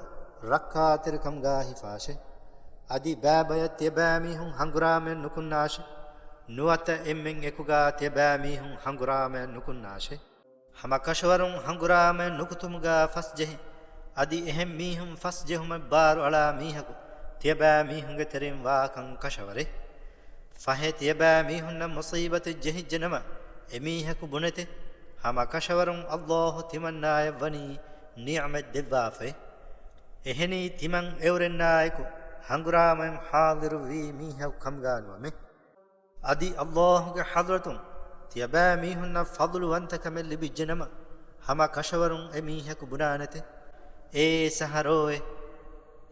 ރައްކާތެރިކަމުގާ ހިފާށެ. އަދި ބައިބަޔަށް ތިޔަބައިމީހުން ހަނގުރާމައެއް ނުކުންނާށެ. ނުވަތަ އެންމެން އެކުގާ ތިޔަބައިމީހުން ހަނގުރާމައެއް ނުކުންނާށޭ. ހަމަ ކަށަވަރުން ހަނގުރާމައެއް ނުކުތުމުގާ ފަސްޖެހި، އަދި އެހެން މީހުން ފަސްޖެހުމަށް ބާރުއަޅާ މީހަކު ތިޔަބައިމީހުންގެ ތެރެއިން ވާކަން ކަށަވަރޭ. ފަހެ ތިޔަބައިމީހުންނަށް މުޞީބަތެއް ޖެހިއްޖެނަމަ، އެމީހަކު ބުނެތެ، ހަމަ ކަށަވަރުން ﷲ ތިމަންނާޔަށް ވަނީ ނިޢުމަތް ދެއްވާފައޭ. އެހެނީ ތިމަން އެއުރެންނާއެކު ހަނގުރާމައިން ޙާޟިރުވީ މީހަކު ކަމުގާ ނުވަމޭ. އަދި ﷲ ގެ ޙަޟްރަތުން ތިޔަބައިމީހުންނަށް ފަޟުލުވަންތަކަމެއް ލިބިއްޖެނަމަ، ހަމަ ކަށަވަރުން އެމީހަކު ބުނާނެތެ، އޭ ސަހަރޯއޭ!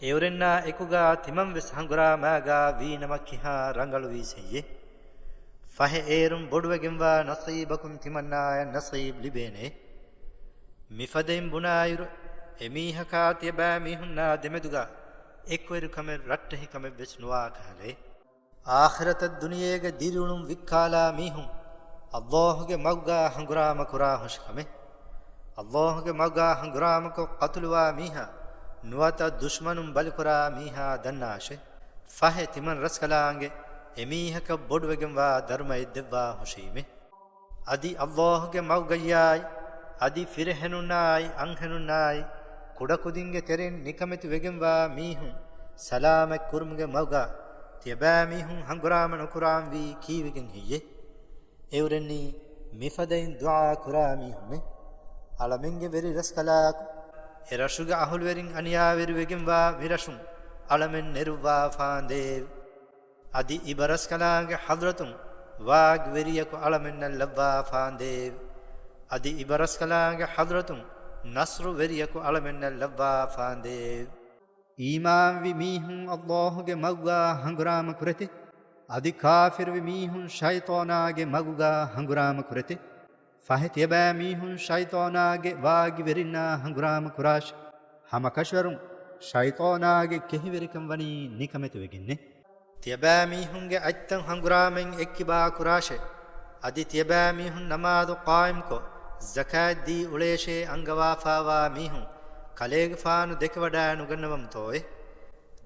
އެއުރެންނާ އެކުގާ ތިމަންވެސް ހަނގުރާމާގާ ވީނަމަ ކިހާ ރަނގަޅުވީސެއްޔޭ؟ ފަހެ އޭރުން ބޮޑުވެގެންވާ ނަޞީބަކުން ތިމަންނާޔަށް ނަޞީބް ލިބޭނެ. މިފަދައިން ބުނާއިރު، އެމީހަކާ ތިޔަބައިމީހުންނާ ދެމެދުގާ އެކުވެރިކަމެއް ރައްޓެހިކަމެއްވެސް ނުވާ ކަހަލައޭ. އާޚިރަތަށް ދުނިޔޭގެ ދިރިއުޅުން ވިއްކާލާ މީހުން ﷲ ގެ މަގުގާ ހަނގުރާމަ ކުރާ ހުށިކަމެއް. ﷲ ގެ މަގުގާ ހަނގުރާމަކޮށް ޤަތުލުވާ މީހާ ނުވަތަ ދުޝްމަނުން ބަލިކުރާ މީހާ ދަންނާށޭ. ފަހެ ތިމަން ރަސްކަލާނގެ އެމީހަކަށް ބޮޑުވެގެންވާ ދަރުމައެއް ދެއްވާ ހުށީމޭ. އަދި ﷲ ގެ މަގުގައްޔާއި، އަދި ފިރިހެނުންނާއި، އަންހެނުންނާއި، ކުޑަކުދިންގެ ތެރެއިން ނިކަމެތި ވެގެންވާ މީހުން ސަލާމަތް ކުރުމުގެ މަގުގާ ތިޔަބައިމީހުން ހަނގުރާމަ ނުކުރާންވީ ކީއްވެގެން ހެއްޔޭ؟ އެއުރެންނީ މިފަދައިން ދުޢާ ކުރާ މީހުންނޭ. އަޅަމެންގެ ވެރި ރަސްކަލާކު، އެ ރަށުގެ އަހުލުވެރިން އަނިޔާވެރިވެގެންވާ މިރަށުން އަޅަމެން ނެރުއްވާފާނދޭވެ! އަދި އިބަރަސްކަލާނގެ ޙަޟްރަތުން ވާގިވެރިޔަކު އަޅަމެންނަށް ލައްވާފާނދޭވެ! އަދި އިބަރަސްކަލާނގެ ޙަޟްރަތުން ނަޞްރުވެރިޔަކު އަޅަމެންނަށް ލައްވާފާނދޭވެ! އީމާންވި މީހުން ﷲ ގެ މަގުގާ ހަނގުރާމަ ކުރެތެ، އަދި ކާފިރުވި މީހުން ޝައިޠާނާގެ މަގުގާ ހަނގުރާމަ ކުރެތެ. ފަހެ ތިޔަބައިމީހުން ޝައިޠާނާގެ ވާގިވެރިންނާ ހަނގުރާމަ ކުރާށި، ހަމަކަށަވަރުން ޝައިޠާނާގެ ކެހިވެރިކަން ވަނީ ނިކަމެތިވެގެންނޭ. ތިޔަބައިމީހުންގެ އަތްތައް ހަނގުރާމައިން އެއްކިބާ ކުރާށޭ. އަދި ތިޔަބައިމީހުން ނަމާދު ޤާއިމްކޮށް، ޒަކާތް ދީ އުޅޭށޭ އަންގަވާފާވާ މީހުން ކަލޭގެފާނު ދެކެވަޑައިނުގަންނަވަމުތޯއޭ؟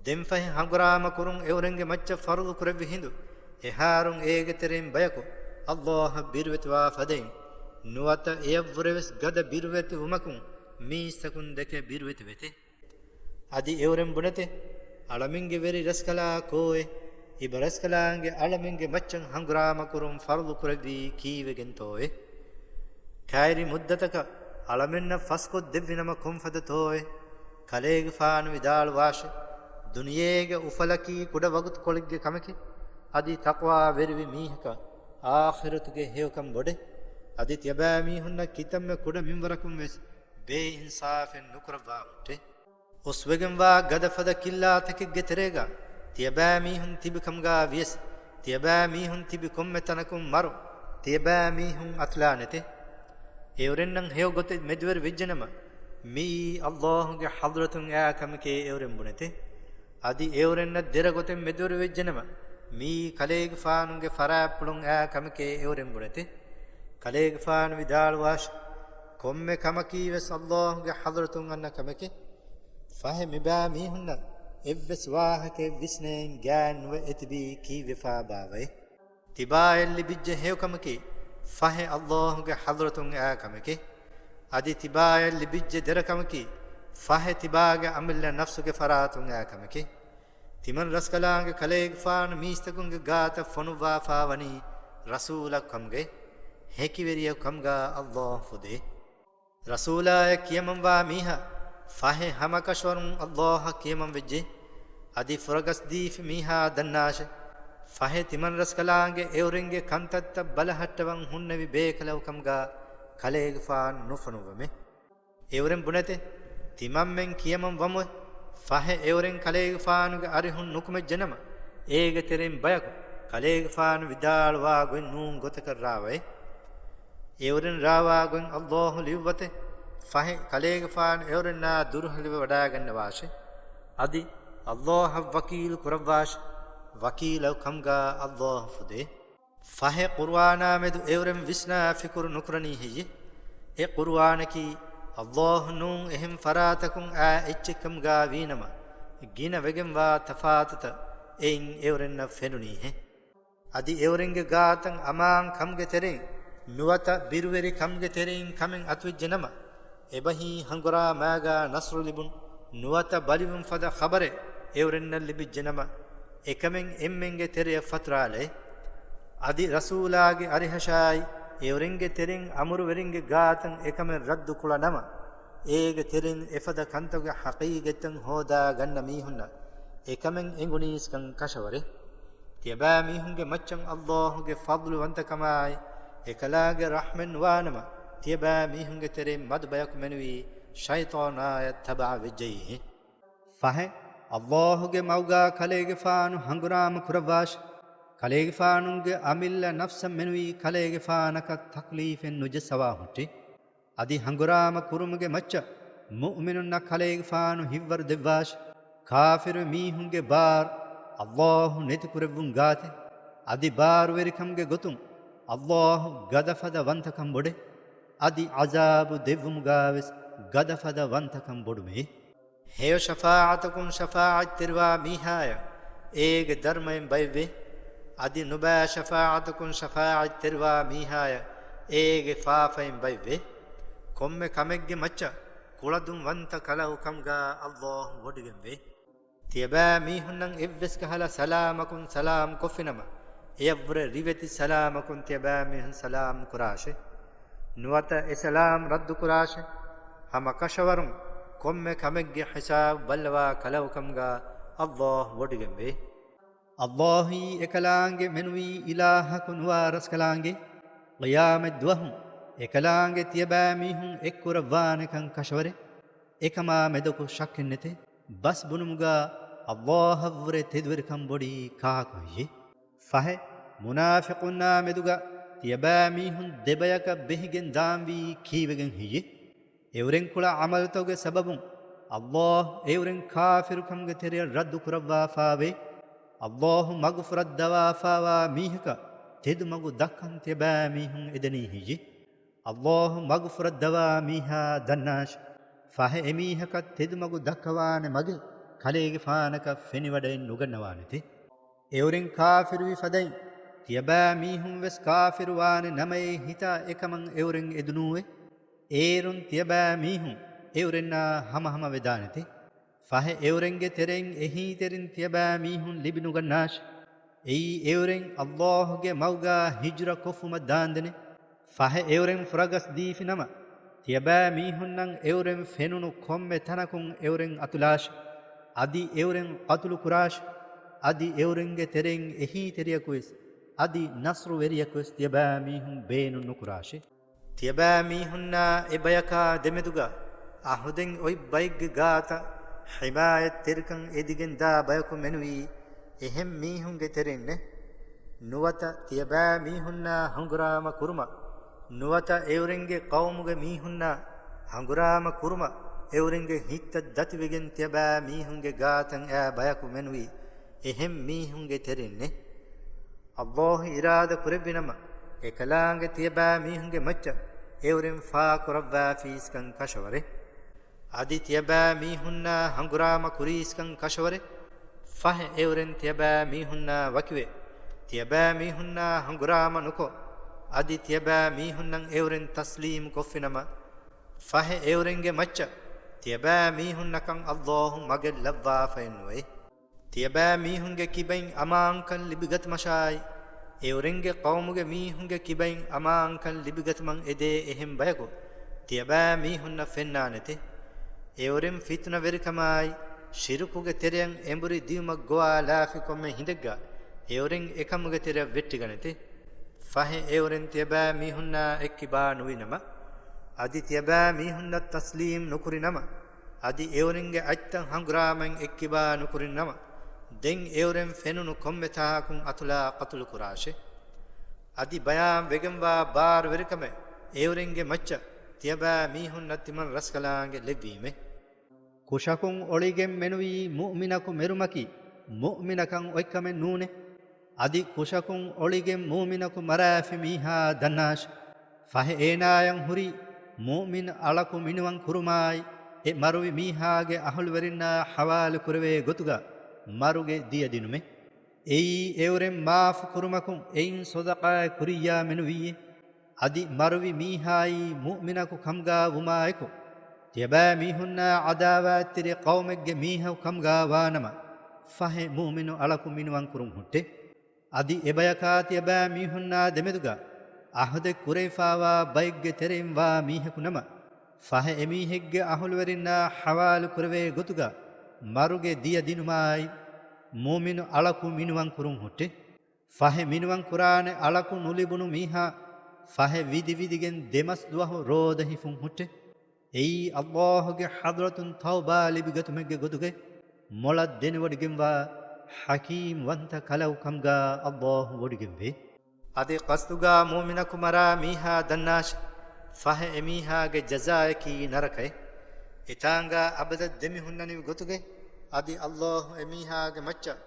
ދެންފަހެ ހަނގުރާމަ ކުރުން އެއުރެންގެ މައްޗަށް ފަރުޟު ކުރެއްވި ހިނދު، އެހާރުން އޭގެ ތެރެއިން ބަޔަކު ﷲ އަށް ބިރުވެތިވާ ފަދައިން، ނުވަތަ އެޔަށްވުރެވެސް ގަދަ ބިރުވެތިވުމަކުން މީސްތަކުން ދެކެ ބިރުވެތިވެތެ. އަދި އެއުރެން ބުނެތެ، އަޅަމެންގެ ވެރި ރަސްކަލާ ކޯއޭ؟ އިބަރަސްކަލާނގެ އަޅަމެންގެ މައްޗަށް ހަނގުރާމަ ކުރުން ފަރުޟު ކުރެއްވީ ކީއްވެގެންތޯއޭ؟ ކައިރި މުއްދަތަކަށް އަޅަމެންނަށް ފަސްކޮށްދެއްވިނަމަ ކޮންފަދަތޯއޭ؟ ކަލޭގެފާނު ވިދާޅުވާށެ، ދުނިޔޭގެ އުފަލަކީ ކުޑަ ވަގުތުކޮޅެއްގެ ކަމެކޭ. އަދި ތަޤްވާވެރިވި މީހަކަށް އާޚިރަތުގެ ހެޔޮކަން ބޮޑޭ. އަދި ތިޔަބައިމީހުންނަށް ކިތަންމެ ކުޑަ މިންވަރަކުން ވެސް ބޭއިންސާފެއް ނުކުރައްވާ ހުއްޓޭ. އުސްވެގެންވާ ގަދަފަދަ ކިއްލާތަކެއްގެ ތެރޭގަ ތިޔަބައިމީހުން ތިބި ކަމުގަ ވިޔަސް، ތިޔަބައިމީހުން ތިބި ކޮންމެ ތަނަކުން މަރު ތިޔަބައިމީހުން އަތުލާނެތެ. އެއުރެންނަށް ހެޔޮ ގޮތެއް މެދުވެރި ވެއްޖެނަމަ، މިއީ ﷲ ގެ ޙަޟްރަތުން އައި ކަމެކޭ އެއުރެން ބުނެތެ. އަދި އެއުރެންނަށް ދެރަ ގޮތެއް މެދުވެރި ވެއްޖެނަމަ، މިއީ ކަލޭގެފާނުގެ ފަރާތްޕުޅުން އައި ކަމެކޭ އެއުރެން ބުނެތެ. ކަލޭގެފާނު ވިދާޅުވާށި، ކޮންމެ ކަމަކީ ވެސް ﷲ ގެ ޙަޟްރަތުން އަންނަ ކަމެކޭ. ފަހެ މިބައިމީހުންނަށް އެއްވެސް ވާހަކައެއް ވިސްނައިން ގާތް ނުވެ އެތިބީ ކީއްވެފާ ބާވައޭ؟ ތިބާޔަށް ލިބިއްޖެ ހެޔޮކަމަކީ، ފަހެ ﷲ ގެ ޙަޟްރަތުން އައި ކަމެކޭ. އަދި ތިބާޔަށް ލިބިއްޖެ ދެރަކަމަކީ، ފަހެ ތިބާގެ އަމިއްލަ ނަފްސުގެ ފަރާތުން އައި ކަމެކޭ. ތިމަން ރަސްކަލާނގެ ކަލޭގެފާނު މީސްތަކުންގެ ގާތަށް ފޮނުއްވާފާ ވަނީ ރަސޫލަކު ކަމުގައި، ހެކިވެރިޔަކު ކަމުގަ ﷲ ފުދޭ. ރަސޫލާޔަށް ކިޔަމަންވާ މީހާ ފަހެ ހަމަކަށަވަރުން ﷲ އަށް ކިޔަމަންވެއްޖެ. އަދި ފުރަގަސްދީފި މީހާ ދަންނާށެ، ފަހެ ތިމަން ރަސްކަލާނގެ އެއުރެންގެ ކަންތައްތައް ބަލަހައްޓަވަން ހުންނެވި ބޭކަލަކު ކަމުގަ ކަލޭގެފާނު ނުފޮނުއްވަމެ. އެއުރެން ބުނެތެ، ތިމަންމެން ކިޔަމަން ވަމުއެ. ފަހެ އެއުރެން ކަލޭގެފާނުގެ އަރިހުން ނުކުމެއްޖެނަމަ، އޭގެ ތެރެއިން ބަޔަކު ކަލޭގެފާނު ވިދާޅުވާ ގޮތް ނޫން ގޮތަކަށް ރާވައެ. އެއުރެން ރާވާ ގޮތް ﷲ ލިޔުއްވަތެ. ފަހެ ކަލޭގެފާނު އެއުރެންނާ ދުރުހެލިވެވަޑައިގަންނަވާށެ. އަދި ﷲ އަށް ވަކީލު ކުރައްވާށެ. ވަކީލަކު ކަމުގަ ﷲ ފުދޭ. ފަހެ ޤުރުއާނާމެދު އެއުރެން ވިސްނާ ފިކުރު ނުކުރަނީ ހެއްޔެ؟ އެ ޤުރުއާނަކީ ﷲ ނޫން އެހެން ފަރާތަކުން އައި އެއްޗެއްކަމުގަ ވީނަމަ، ގިނަ ވެގެންވާ ތަފާތުތައް އެއިން އެއުރެންނަށް ފެނުނީހޭ. އަދި އެއުރެންގެ ގާތަށް އަމާން ކަމުގެ ތެރެއިން ނުވަތަ ބިރުވެރި ކަމުގެ ތެރެއިން ކަމެއް އަތުވެއްޖެ ނަމަ، އެބަހީ ހަނގުރާމާގާ ނަޞްރު ލިބުން ނުވަތަ ބަލިވުން ފަދަ ޚަބަރެއް އެއުރެންނަށް ލިބިއްޖެ ނަމަ، އެކަމެއް އެންމެންގެ ތެރެއަށް ފަތުރާލައޭ. އަދި ރަސޫލާގެ އަރިހަށާއި އެއުރެންގެ ތެރެއިން އަމުރުވެރިންގެ ގާތަށް އެކަމެއް ރައްދު ކުޅަ ނަމަ، އޭގެ ތެރެއިން އެފަދަ ކަންތަކުގެ ހަޤީގަތްތައް ހޯދާ ގަންނަ މީހުންނަށް އެކަމެއް އެނގުނީސްކަން ކަށަވަރޭ. ތިޔަބައިމީހުންގެ މައްޗަށް އައްލާހުގެ ފަޟްލުވަންތަކަމާއި އެކަލާގެ ރަޙްމަތް ނުވާނަމަ، ތިޔަބައިމީހުންގެ ތެރެއިން މަދު ބަޔަކު މެނުވީ ޝައިޠާނާޔަށް ތަބަޢަވެއްޖައީހޭ. ފަހެ، އައްލާހުގެ މަގުގާ ކަލޭގެފާނު ހަނގުރާމަ ކުރައްވާށި. ކަލޭގެފާނުގެ އަމިއްލަ ނަފްސަށް މެނުވީ ކަލޭގެފާނަކަށް ތަކްލީފެއް ނުޖައްސަވާ ހުއްޓި. އަދި ހަނގުރާމަ ކުރުމުގެ މައްޗަށް މުއުމިނުންނަށް ކަލޭގެފާނު ހިއްވަރު ދެއްވާށި. ކާފިރު މީހުންގެ ބާރު އައްލާހު ނެތިކުރެއްވުން ގާތެއް، އަދި ބާރުވެރިކަމުގެ ގޮތުން އައްލާހު ގަދަފަދަ ވަންތަކަން ބޮޑޭ، އަދި ޢަޒާބު ދެއްވުމުގާވެސް ގަދަފަދަ ވަންތަކަން ބޮޑުމޭ. ހެޔޮ ޝަފާޢަތަކުން ޝަފާޢަތްތެރިވާ މީހާޔަށް އޭގެ ދަރުމައިން ބައެއްވޭ. އަދި ނުބައި ޝަފާޢަތަކުން ޝަފާޢަތްތެރިވާ މީހާޔަށް އޭގެ ފާފައިން ބައެއްވޭ. ކޮންމެ ކަމެއްގެ މައްޗަށް ކުޅަދުންވަންތަ ކަލަކު ކަމުގާ އައްލާހު ވޮޑިގެންވޭ. ތިޔަބައިމީހުންނަށް އެއްވެސް ކަހަލަ ސަލާމަކުން ސަލާމް ކޮށްފިނަމަ، އެޔަށްވުރެ ރިވެތި ސަލާމަކުން ތިޔަބައިމީހުން ސަލާމް ކުރާށޭ. ނުވަތަ އެ ސަލާމް ރައްދު ކުރާށޭ. ހަމަ ކަށަވަރުން ކޮންމެ ކަމެއްގެ ހިސާބު ބައްލަވާ ކަލަކު ކަމުގާ އައްލާހު ވޮޑިގެންވޭ. އައްލާހީ އެކަލާނގެ މެނުވީ އިލާހަކު ނުވާ ރަސްކަލާނގެ. ޤިޔާމަތް ދުވަހު އެކަލާނގެ ތިޔަބައިމީހުން އެއްކުރައްވާނެކަން ކަށަވަރޭ. އެކަމާ މެދަކު ޝައްކެއްނެތޭ. ބަސް ބުނުމުގާ އައްލާހަށްވުރެ ތެދުވެރިކަން ބޮޑީ ކާކު ހެއްޔޭ؟ ފަހެ، މުނާފިޤުންނާ މެދުގަ ތިޔަބައިމީހުން ދެބަޔަކަށް ބެހިގެން ދާންވީ ކީއްވެގެން ހެއްޔޭ؟ އެއުރެން ކުޅަ ޢަމަލުތަކުގެ ސަބަބުން އައްލާހު އެއުރެން ކާފިރުކަމުގެ ތެރެއަށް ރައްދު ކުރައްވާފާވޭ. އައްލާހު މަގުފުރައްދަވާފާވާ މީހަކަށް ތެދުމަގު ދައްކަން ތިޔަބައިމީހުން އެދެނީ ހެއްޔޭ؟ އައްލާހު މަގުފުރައްދަވާ މީހާ ދަންނާށި. ފަހެ އެމީހަކަށް ތެދުމަގު ދައްކަވާނެ މަގެއް ކަލޭގެފާނަކަށް ފެނިވަޑައެއް ނުގަންނަވާނެތެ. އެއުރެން ކާފިރުވި ފަދައިން، ތިޔަބައިމީހުން ވެސް ކާފިރުވާނެ ނަމައޭ ހިތާ އެކަމަށް އެއުރެން އެދުނޫވެ. އޭރުން ތިޔަބައިމީހުން އެއުރެންނާ ހަމަހަމަ ވެދާނެތެ. ފަހެ އެއުރެންގެ ތެރެއިން އެހީތެރިން ތިޔަބައިމީހުން ލިބިނުގަންނާށި. އެއީ އެއުރެން އައްލާހުގެ މަގުގާ ހިޖުރަ ކޮށްފުމަށް ދާންދެނެ. ފަހެ އެއުރެން ފުރަގަސް ދީފި ނަމަ، ތިޔަބައިމީހުންނަށް އެއުރެން ފެނުނު ކޮންމެ ތަނަކުން އެއުރެން އަތުލާށި. އަދި އެއުރެން ޤަތުލު ކުރާށި. އަދި އެއުރެންގެ ތެރެއިން އެހީތެރިޔަކުވެސް، އަދި ނަޞްރުވެރިޔަކުވެސް ތިޔަބައިމީހުން ބޭނުން ނުކުރާށި. ތިޔަބައިމީހުންނާ އެބަޔަކާ ދެމެދުގަ އަހުދެއް އޮތް ބައެއްގެ ގާތަށް ޙިމާޔަތްތެރިކަން އެދިގެން ދާ ބަޔަކު މެނުވީ އެހެން މީހުންގެ ތެރެއިންނޭ. ނުވަތަ ތިޔަބައިމީހުންނާ ހަނގުރާމަ ކުރުމަށް، ނުވަތަ އެއުރެންގެ ޤައުމުގެ މީހުންނާ ހަނގުރާމަ ކުރުމަށް އެއުރެންގެ ހިތްތައް ދަތިވެގެން ތިޔަބައިމީހުންގެ ގާތަށް އައި ބަޔަކު މެނުވީ އެހެން މީހުންގެ ތެރެއިންނޭ. އައްލާހު އިރާދަ ކުރެއްވިނަމަ، އެކަލާނގެ ތިޔަބައިމީހުންގެ މައްޗަށް އެއުރެން ފާކުރައްވާފީސްކަން ކަށަވަރޭ. އަދި ތިޔަބައިމީހުންނާ ހަނގުރާމަ ކުރީސްކަން ކަށަވަރޭ. ފަހެ އެއުރެން ތިޔަބައިމީހުންނާ ވަކިވެ، ތިޔަބައިމީހުންނާ ހަނގުރާމަ ނުކޮށް، އަދި ތިޔަބައިމީހުންނަށް އެއުރެން ތަސްލީމު ކޮށްފިނަމަ، ފަހެ އެއުރެންގެ މައްޗަށް ތިޔަބައިމީހުންނަކަށް އައްލާހު މަގެއް ލައްވާފައެއްނުވޭ. ތިޔަބައިމީހުންގެ ކިބައިން އަމާންކަން ލިބިގަތުމަށާއި، އެއުރެންގެ ޤައުމުގެ މީހުންގެ ކިބައިން އަމާންކަން ލިބިގަތުމަށް އެދޭ އެހެން ބަޔަކު ތިޔަބައިމީހުންނަށް ފެންނާނެތެ. އެއުރެން ފިތުނަވެރިކަމާއި، ޝިރުކުގެ ތެރެއަށް އެނބުރި ދިއުމަށް ގޮވާލާފި ކޮންމެ ހިނދެއްގަ އެއުރެން އެކަމުގެ ތެރެއަށް ވެއްޓިގަނެތެ. ފަހެ އެއުރެން ތިޔަބައިމީހުންނާ އެއްކިބާ ނުވިނަމަ، އަދި ތިޔަބައިމީހުންނަށް ތަސްލީމް ނުކުރިނަމަ، އަދި އެއުރެންގެ އަތްތައް ހަނގުރާމައިން އެއްކިބާ ނުކުރިނަމަ، ދެން އެއުރެން ފެނުނު ކޮންމެ ތާކުން އަތުލާ ޤަތުލު ކުރާށޭ. އަދި ބަޔާން ވެގެންވާ ބާރުވެރިކަމެއް އެއުރެންގެ މައްޗަށް ތިޔަބައިމީހުންނަށް ތިމަން ރަސްކަލާނގެ ލެއްވީމޭ. ކުށަކުން އޮޅިގެން މެނުވީ މުއުމިނަކު މެރުމަކީ މުއުމިނަކަށް އޮތްކަމެއް ނޫނޭ. އަދި ކުށަކުން އޮޅިގެން މުއުމިނަކު މަރާފި މީހާ ދަންނާށި. ފަހެ އޭނާޔަށް ހުރީ މުއުމިން އަޅަކު މިނިވަން ކުރުމާއި، އެ މަރުވި މީހާގެ އަހުލުވެރިންނާ ޙަވާލު ކުރެވޭ ގޮތުގަ މަރުގެ ދިޔަ ދިނުމޭ. އެއީ އެއުރެން މާފު ކުރުމަކުން އެއިން ޞަދަޤާތް ކުރިއްޔާ މެނުވީއޭ. އަދި މަރުވި މީހާއީ މުއުމިނަކު ކަމުގާ ވުމާއެކު، ތިޔަބައި މީހުންނާ ޢަދާވާތްތެރި ޤައުމެއްގެ މީހަކު ކަމުގާ ވާނަމަ، ފަހެ މުއުމިނު އަޅަކު މިނިވަން ކުރުން ހުއްޓޭ. އަދި އެބަޔަކާ ތިޔަބައި މީހުންނާ ދެމެދުގަ އަހުދެއް ކުރެވިފާވާ ބައެއްގެ ތެރެއިން ވާ މީހަކު ނަމަ، ފަހެ އެމީހެއްގެ އަހުލުވެރިންނާ ޙަވާލު ކުރެވޭ ގޮތުގަ މަރުގެ ދިޔަ ދިނުމާއި، މުއުމިނު އަޅަކު މިނިވަން ކުރުން ހުއްޓޭ. ފަހެ މިނިވަން ކުރާނެ އަޅަކު ނުލިބުނު މީހާ، ފަހެ ވިދި ވިދިގެން ދެމަސް ދުވަހު ރޯދަ ހިފުން ހުއްޓޭ. އެއީ ﷲ ގެ ޙަޟްރަތުން ތައުބާ ލިބިގަތުމެއްގެ ގޮތުގައި، މޮޅަށް ދެނެވޮޑިގެންވާ ޙަކީމް ވަންތަ ކަލަކު ކަމުގާ ﷲ ވޮޑިގެންވޭ. އަދި ޤަޞްދުގާ މުއުމިނަކު މަރާ މީހާ ދަންނާށި، ފަހެ އެމީހާގެ ޖަޒާއަކީ ނަރަކައެއް. އެތާނގާ އަބަދަށް ދެމިހުންނަނިވި ގޮތުގައި، އަދި ﷲ އެމީހާގެ މައްޗަށް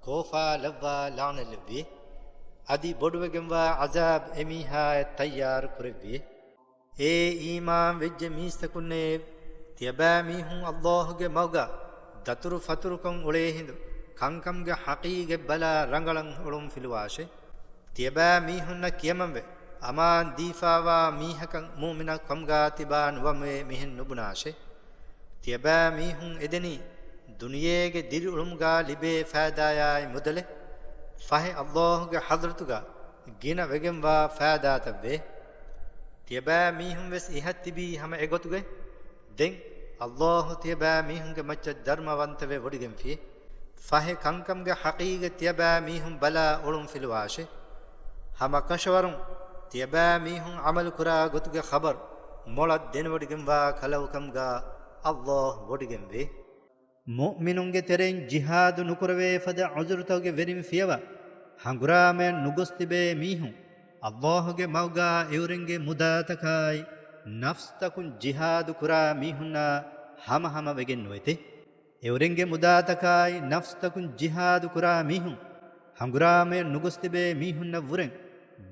ކޯފާ ލައްވާ ލަޢުނަތް ލެއްވިއޭ. އަދި ބޮޑުވެގެންވާ ޢަޒާބް އެމީހާއަށް ތައްޔާރު ކުރެއްވިއޭ. އޭ އީމާން ވެއްޖެ މީސްތަކުންނޭ! ތިޔަބައިމީހުން ﷲ ގެ މަގުގަ ދަތުރު ފަތުރުކޮށް އުޅޭ ހިނދު، ކަންކަމުގެ ޙަޤީޤަތް ބަލާ ރަނގަޅަށް އޮޅުން ފިލުވާށޭ. ތިޔަބައިމީހުންނަށް ކިޔަމަންވެ، އަމާން ދީފާވާ މީހަކަށް މުއުމިނަކު ކަމުގާ ތިބާ ނުވަމޭ މިހެން ނުބުނާށޭ. ތިޔަބައިމީހުން އެދެނީ ދުނިޔޭގެ ދިރިއުޅުމުގާ ލިބޭ ފައިދާޔާއި މުދަލެއް، ފަހެ ﷲ ގެ ޙަޟްރަތުގަ ގިނަ ވެގެންވާ ފައިދާތައްވޭ. ތިޔަބައިމީހުން ވެސް އިހަށް ތިބީ ހަމަ އެގޮތުގައި. ދެން ﷲ ތިޔަބައިމީހުންގެ މައްޗަށް ދަރުމަވަންތަވެ ވޮޑިގެންފި. ފަހެ ކަންކަމުގެ ޙަޤީޤަތް ތިޔަބައިމީހުން ބަލާ އޮޅުން ފިލުވާށޭ. ހަމަ ކަށަވަރުން ތިޔަބައިމީހުން ޢަމަލުކުރާ ގޮތުގެ ޚަބަރު މޮޅަށް ދެނެވޮޑިގެންވާ ކަލަކު ކަމުގާ ﷲ ވޮޑިގެންވޭ. މުއުމިނުންގެ ތެރެއިން ޖިހާދު ނުކުރެވޭ ފަދަ ޢުޛުރުތަކުގެ ވެރިން ފިޔަވާ، ހަނގުރާމަޔަށް ނުގޮސް ތިބޭ މީހުން، ﷲ ގެ މަގުގާ އެއުރެންގެ މުދާތަކާއި، ނަފްސްތަކުން ޖިހާދު ކުރާ މީހުންނާ ހަމަހަމަ ވެގެން ނުވޭތެ. އެއުރެންގެ މުދާތަކާއި، ނަފްސްތަކުން ޖިހާދު ކުރާ މީހުން، ހަނގުރާމަޔަށް ނުގޮސް ތިބޭ މީހުންނަށް ވުރެން،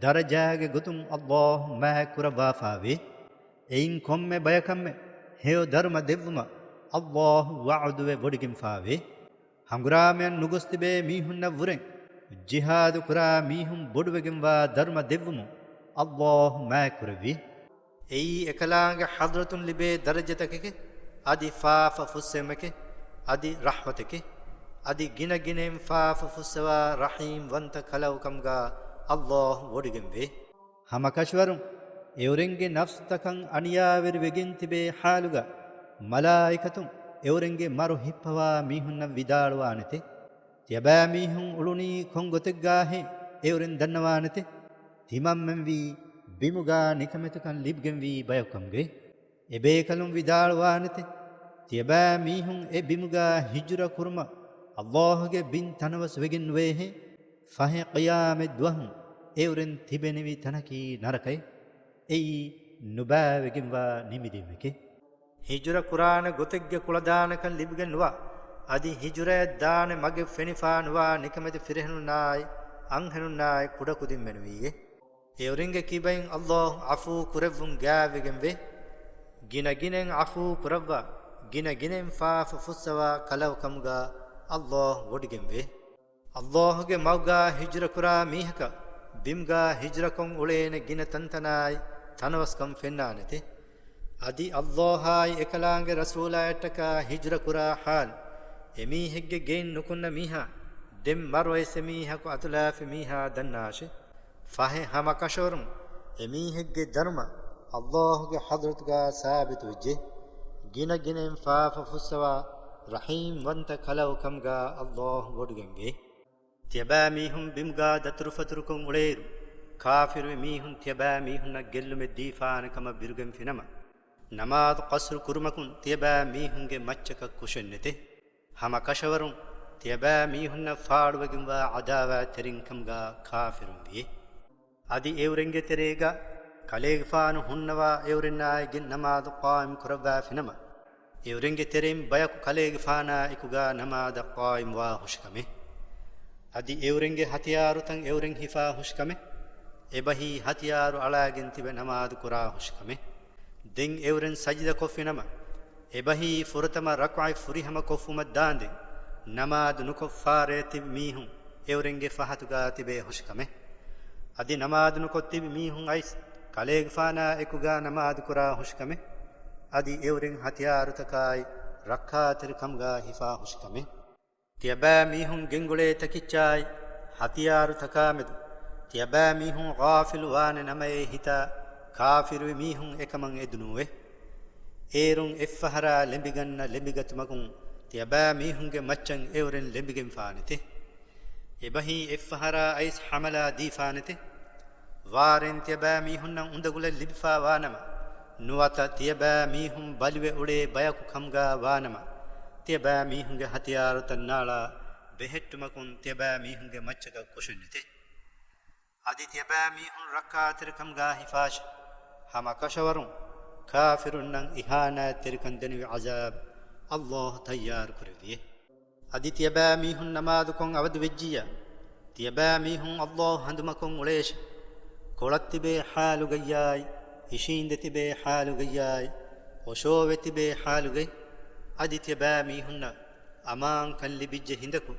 ދަރަޖާގެ ގޮތުން ﷲ މާތް ކުރައްވާފާވޭ. އެއިން ކޮންމެ ބަޔަކަށްމެ ހެޔޮ ދަރުމަ ދެއްވުމަށް ﷲ ވަޢުދުވެ ވޮޑިގެންފާވޭ. ހަނގުރާމަޔަށް ނުގޮސް ތިބޭ މީހުންނަށް ވުރެން، ޖިހާދު ކުރާ މީހުން ބޮޑުވެގެންވާ ދަރުމަ ދެއްވުމުން ﷲ މާތް ކުރެއްވި. އެއީ އެކަލާނގެ ޙަޟްރަތުން ލިބޭ ދަރަޖަތަކެކޭ، އަދި ފާފަ ފުއްސެވުމެކޭ، އަދި ރަޙްމަތެކޭ. އަދި ގިނަ ގިނައިން ފާފަ ފުއްސަވާ ރަޙީމް ވަންތަ ކަލަކު ކަމުގާ ﷲ ވޮޑިގެންވޭ. ހަމަ ކަށަވަރުން އެއުރެންގެ ނަފްސުތަކަށް އަނިޔާވެރިވެގެން ތިބޭ ޙާލުގަ، މަލާއިކަތުން އެއުރެންގެ މަރު ހިއްޕަވާ މީހުންނަށް ވިދާޅުވާނެތެ. ތިޔަބައިމީހުން އުޅުނީ ކޮން ގޮތެއްގާހޭ އެއުރެން ދަންނަވާނެތެ. ތިމަންމެންވީ ބިމުގާ ނިކަމެތިކަން ލިބިގެންވީ ބަޔަކު ކަމުގައި. އެބޭކަލުން ވިދާޅުވާނެތެ. ތިޔަބައިމީހުން އެ ބިމުގާ ހިޖުރަ ކުރުމަށް ﷲ ގެ ބިން ތަނަވަސް ވެގެން ނުވޭހޭ. ފަހެ ޤިޔާމަތް ދުވަހު އެއުރެން ތިބެނިވި ތަނަކީ ނަރަކައެއް. އެއީ ނުބައިވެގެންވާ ނިމިދިއުމެކޭ. ހިޖުރަ ކުރާނެ ގޮތެއްގެ ކުޅަދާނަކަން ލިބިގެން ނުވާ، އަދި ހިޖުރަޔަށް ދާނެ މަގެއް ފެނިފާ ނުވާ ނިކަމެތި ފިރިހެނުންނާއި އަންހެނުންނާއި ކުޑަކުދިން މެނުވީއޭ. އެއުރެންގެ ކިބައިން ﷲ ޢަފޫ ކުރެއްވުން ގާތްވެގެންވޭ. ގިނަ ގިނައިން ޢަފޫ ކުރައްވާ، ގިނަ ގިނައިން ފާފަ ފުއްސަވާ ކަލަކު ކަމުގާ ﷲ ވޮޑިގެންވޭ. ﷲ ގެ މަގުގާ ހިޖުރަ ކުރާ މީހަކަށް ބިމުގާ ހިޖުރަކޮށް އުޅޭނެ ގިނަ ތަންތަނާއި ތަނަވަސްކަން ފެންނާނެތެ. އަދި ﷲ އާއި އެކަލާނގެ ރަސޫލާއަށްޓަކާ ހިޖުރަ ކުރާ ޙާލު، އެމީހެއްގެ ގެއިން ނުކުންނަ މީހާ ދެން މަރުވެސް އެމީހަކު އަތުލާފި މީހާ ދަންނާށޭ. ފަހެ ހަމަ ކަށަވަރުން އެމީހެއްގެ ދަރުމަ ﷲ ގެ ޙަޟްރަތުގާ ސާބިތުވެއްޖެ. ގިނަ ގިނައިން ފާފަ ފުއްސަވާ ރަޙީމް ވަންތަ ކަލަކު ކަމުގާ ﷲ ވޮޑިގެންވޭ. ތިޔަބައިމީހުން ބިމުގާ ދަތުރުފަތުރުކޮށް އުޅޭއިރު، ކާފިރުވި މީހުން ތިޔަބައިމީހުންނަށް ގެއްލުމެއް ދީފާނެ ކަމަށް ބިރުގެންފިނަމަ، ނަމާދު ޤަޞްރު ކުރުމަކުން ތިޔަބައިމީހުންގެ މައްޗަކަށް ކުށެއްނެތެ. ހަމަ ކަށަވަރުން ތިޔަބައިމީހުންނަށް ފާޅުވެގެންވާ ޢަދާވާތްތެރިން ކަމުގާ ކާފިރުން ވިޔޭ. އަދި އެއުރެންގެ ތެރޭގަ ކަލޭގެފާނު ހުންނަވާ އެއުރެންނާއި ގެން ނަމާދު ޤާއިމް ކުރައްވާފިނަމަ، އެއުރެންގެ ތެރެއިން ބަޔަކު ކަލޭގެފާނާ އެކުގާ ނަމާދަށް ޤާއިމްވާ ހުށިކަމެއް. އަދި އެއުރެންގެ ހަތިޔާރުތައް އެއުރެން ހިފާ ހުށިކަމެއް. އެބަހީ ހަތިޔާރު އަޅާގެން ތިބެ ނަމާދު ކުރާ ހުށިކަމެއް. ދެން އެއުރެން ސަޖިދަ ކޮށްފިނަމަ، އެބަހީ ފުރަތަމަ ރަކުޢަތް ފުރިހަމަ ކޮށްފުމަށް ދާންދެން، ނަމާދު ނުކޮށްފާރޭ ތިބި މީހުން އެއުރެންގެ ފަހަތުގާ ތިބޭ ހުށިކަމެއް. އަދި ނަމާދު ނުކޮށް ތިބި މީހުން އައިސް ކަލޭގެފާނާ އެކުގާ ނަމާދު ކުރާ ހުށިކަމެއް. އަދި އެއުރެން ހަތިޔާރުތަކާއި ރައްކާތެރިކަމުގާ ހިފާ ހުށިކަމެއް. ތިޔަބައިމީހުން ގެންގުޅޭ ތަކިއްޗާއި ހަތިޔާރުތަކާމެދު ތިޔަބައިމީހުން ޣާފިލު ވާނެ ނަމައޭ ހިތާ ކާފިރުވި މީހުން އެކަމަށް އެދުނޫވެ. އޭރުން އެއްފަހަރާ ލެނބިގަންނަ ލެނބިގަތުމަކުން ތިޔަބައިމީހުންގެ މައްޗަށް އެއުރެން ލެނބިގެންފާނެތެ. އެބަހީ އެއްފަހަރާ އައިސް ހަމަލާ ދީފާނެތެ. ވާރެން ތިޔަބައިމީހުންނަށް އުނދަގުލެއް ލިބިފާވާނަމަ، ނުވަތަ ތިޔަބައިމީހުން ބަލިވެ އުޅޭ ބަޔަކު ކަމުގާ ވާނަމަ، ތިޔަބައިމީހުންގެ ހަތިޔާރުތައް ނާޅާ ބެހެއްޓުމަކުން ތިޔަބައިމީހުންގެ މައްޗަކަށް ކޮށެއްނެތެ. އަދި ތިޔަބައިމީހުން ރައްކާތެރިކަމުގާ ހިފާށި. ހަމަ ކަށަވަރުން ކާފިރުންނަށް އިހާނާތްތެރިކަން ދެނެވި ޢަޒާބް ﷲ ތައްޔާރު ކުރެއްވިއޭ. އަދި ތިޔަބައިމީހުން ނަމާދުކޮށް އަވަދިވެއްޖިއްޔާ، ތިޔަބައިމީހުން ﷲ ހަނދުމަކޮށް އުޅޭށި. ކޮޅަށް ތިބޭ ޙާލުގައްޔާއި، އިށީނދެ ތިބޭ ޙާލުގައްޔާއި، އޮށޯވެ ތިބޭ ޙާލުގައި، އަދި ތިޔަބައިމީހުންނަށް އަމާންކަން ލިބިއްޖެ ހިނދަކު،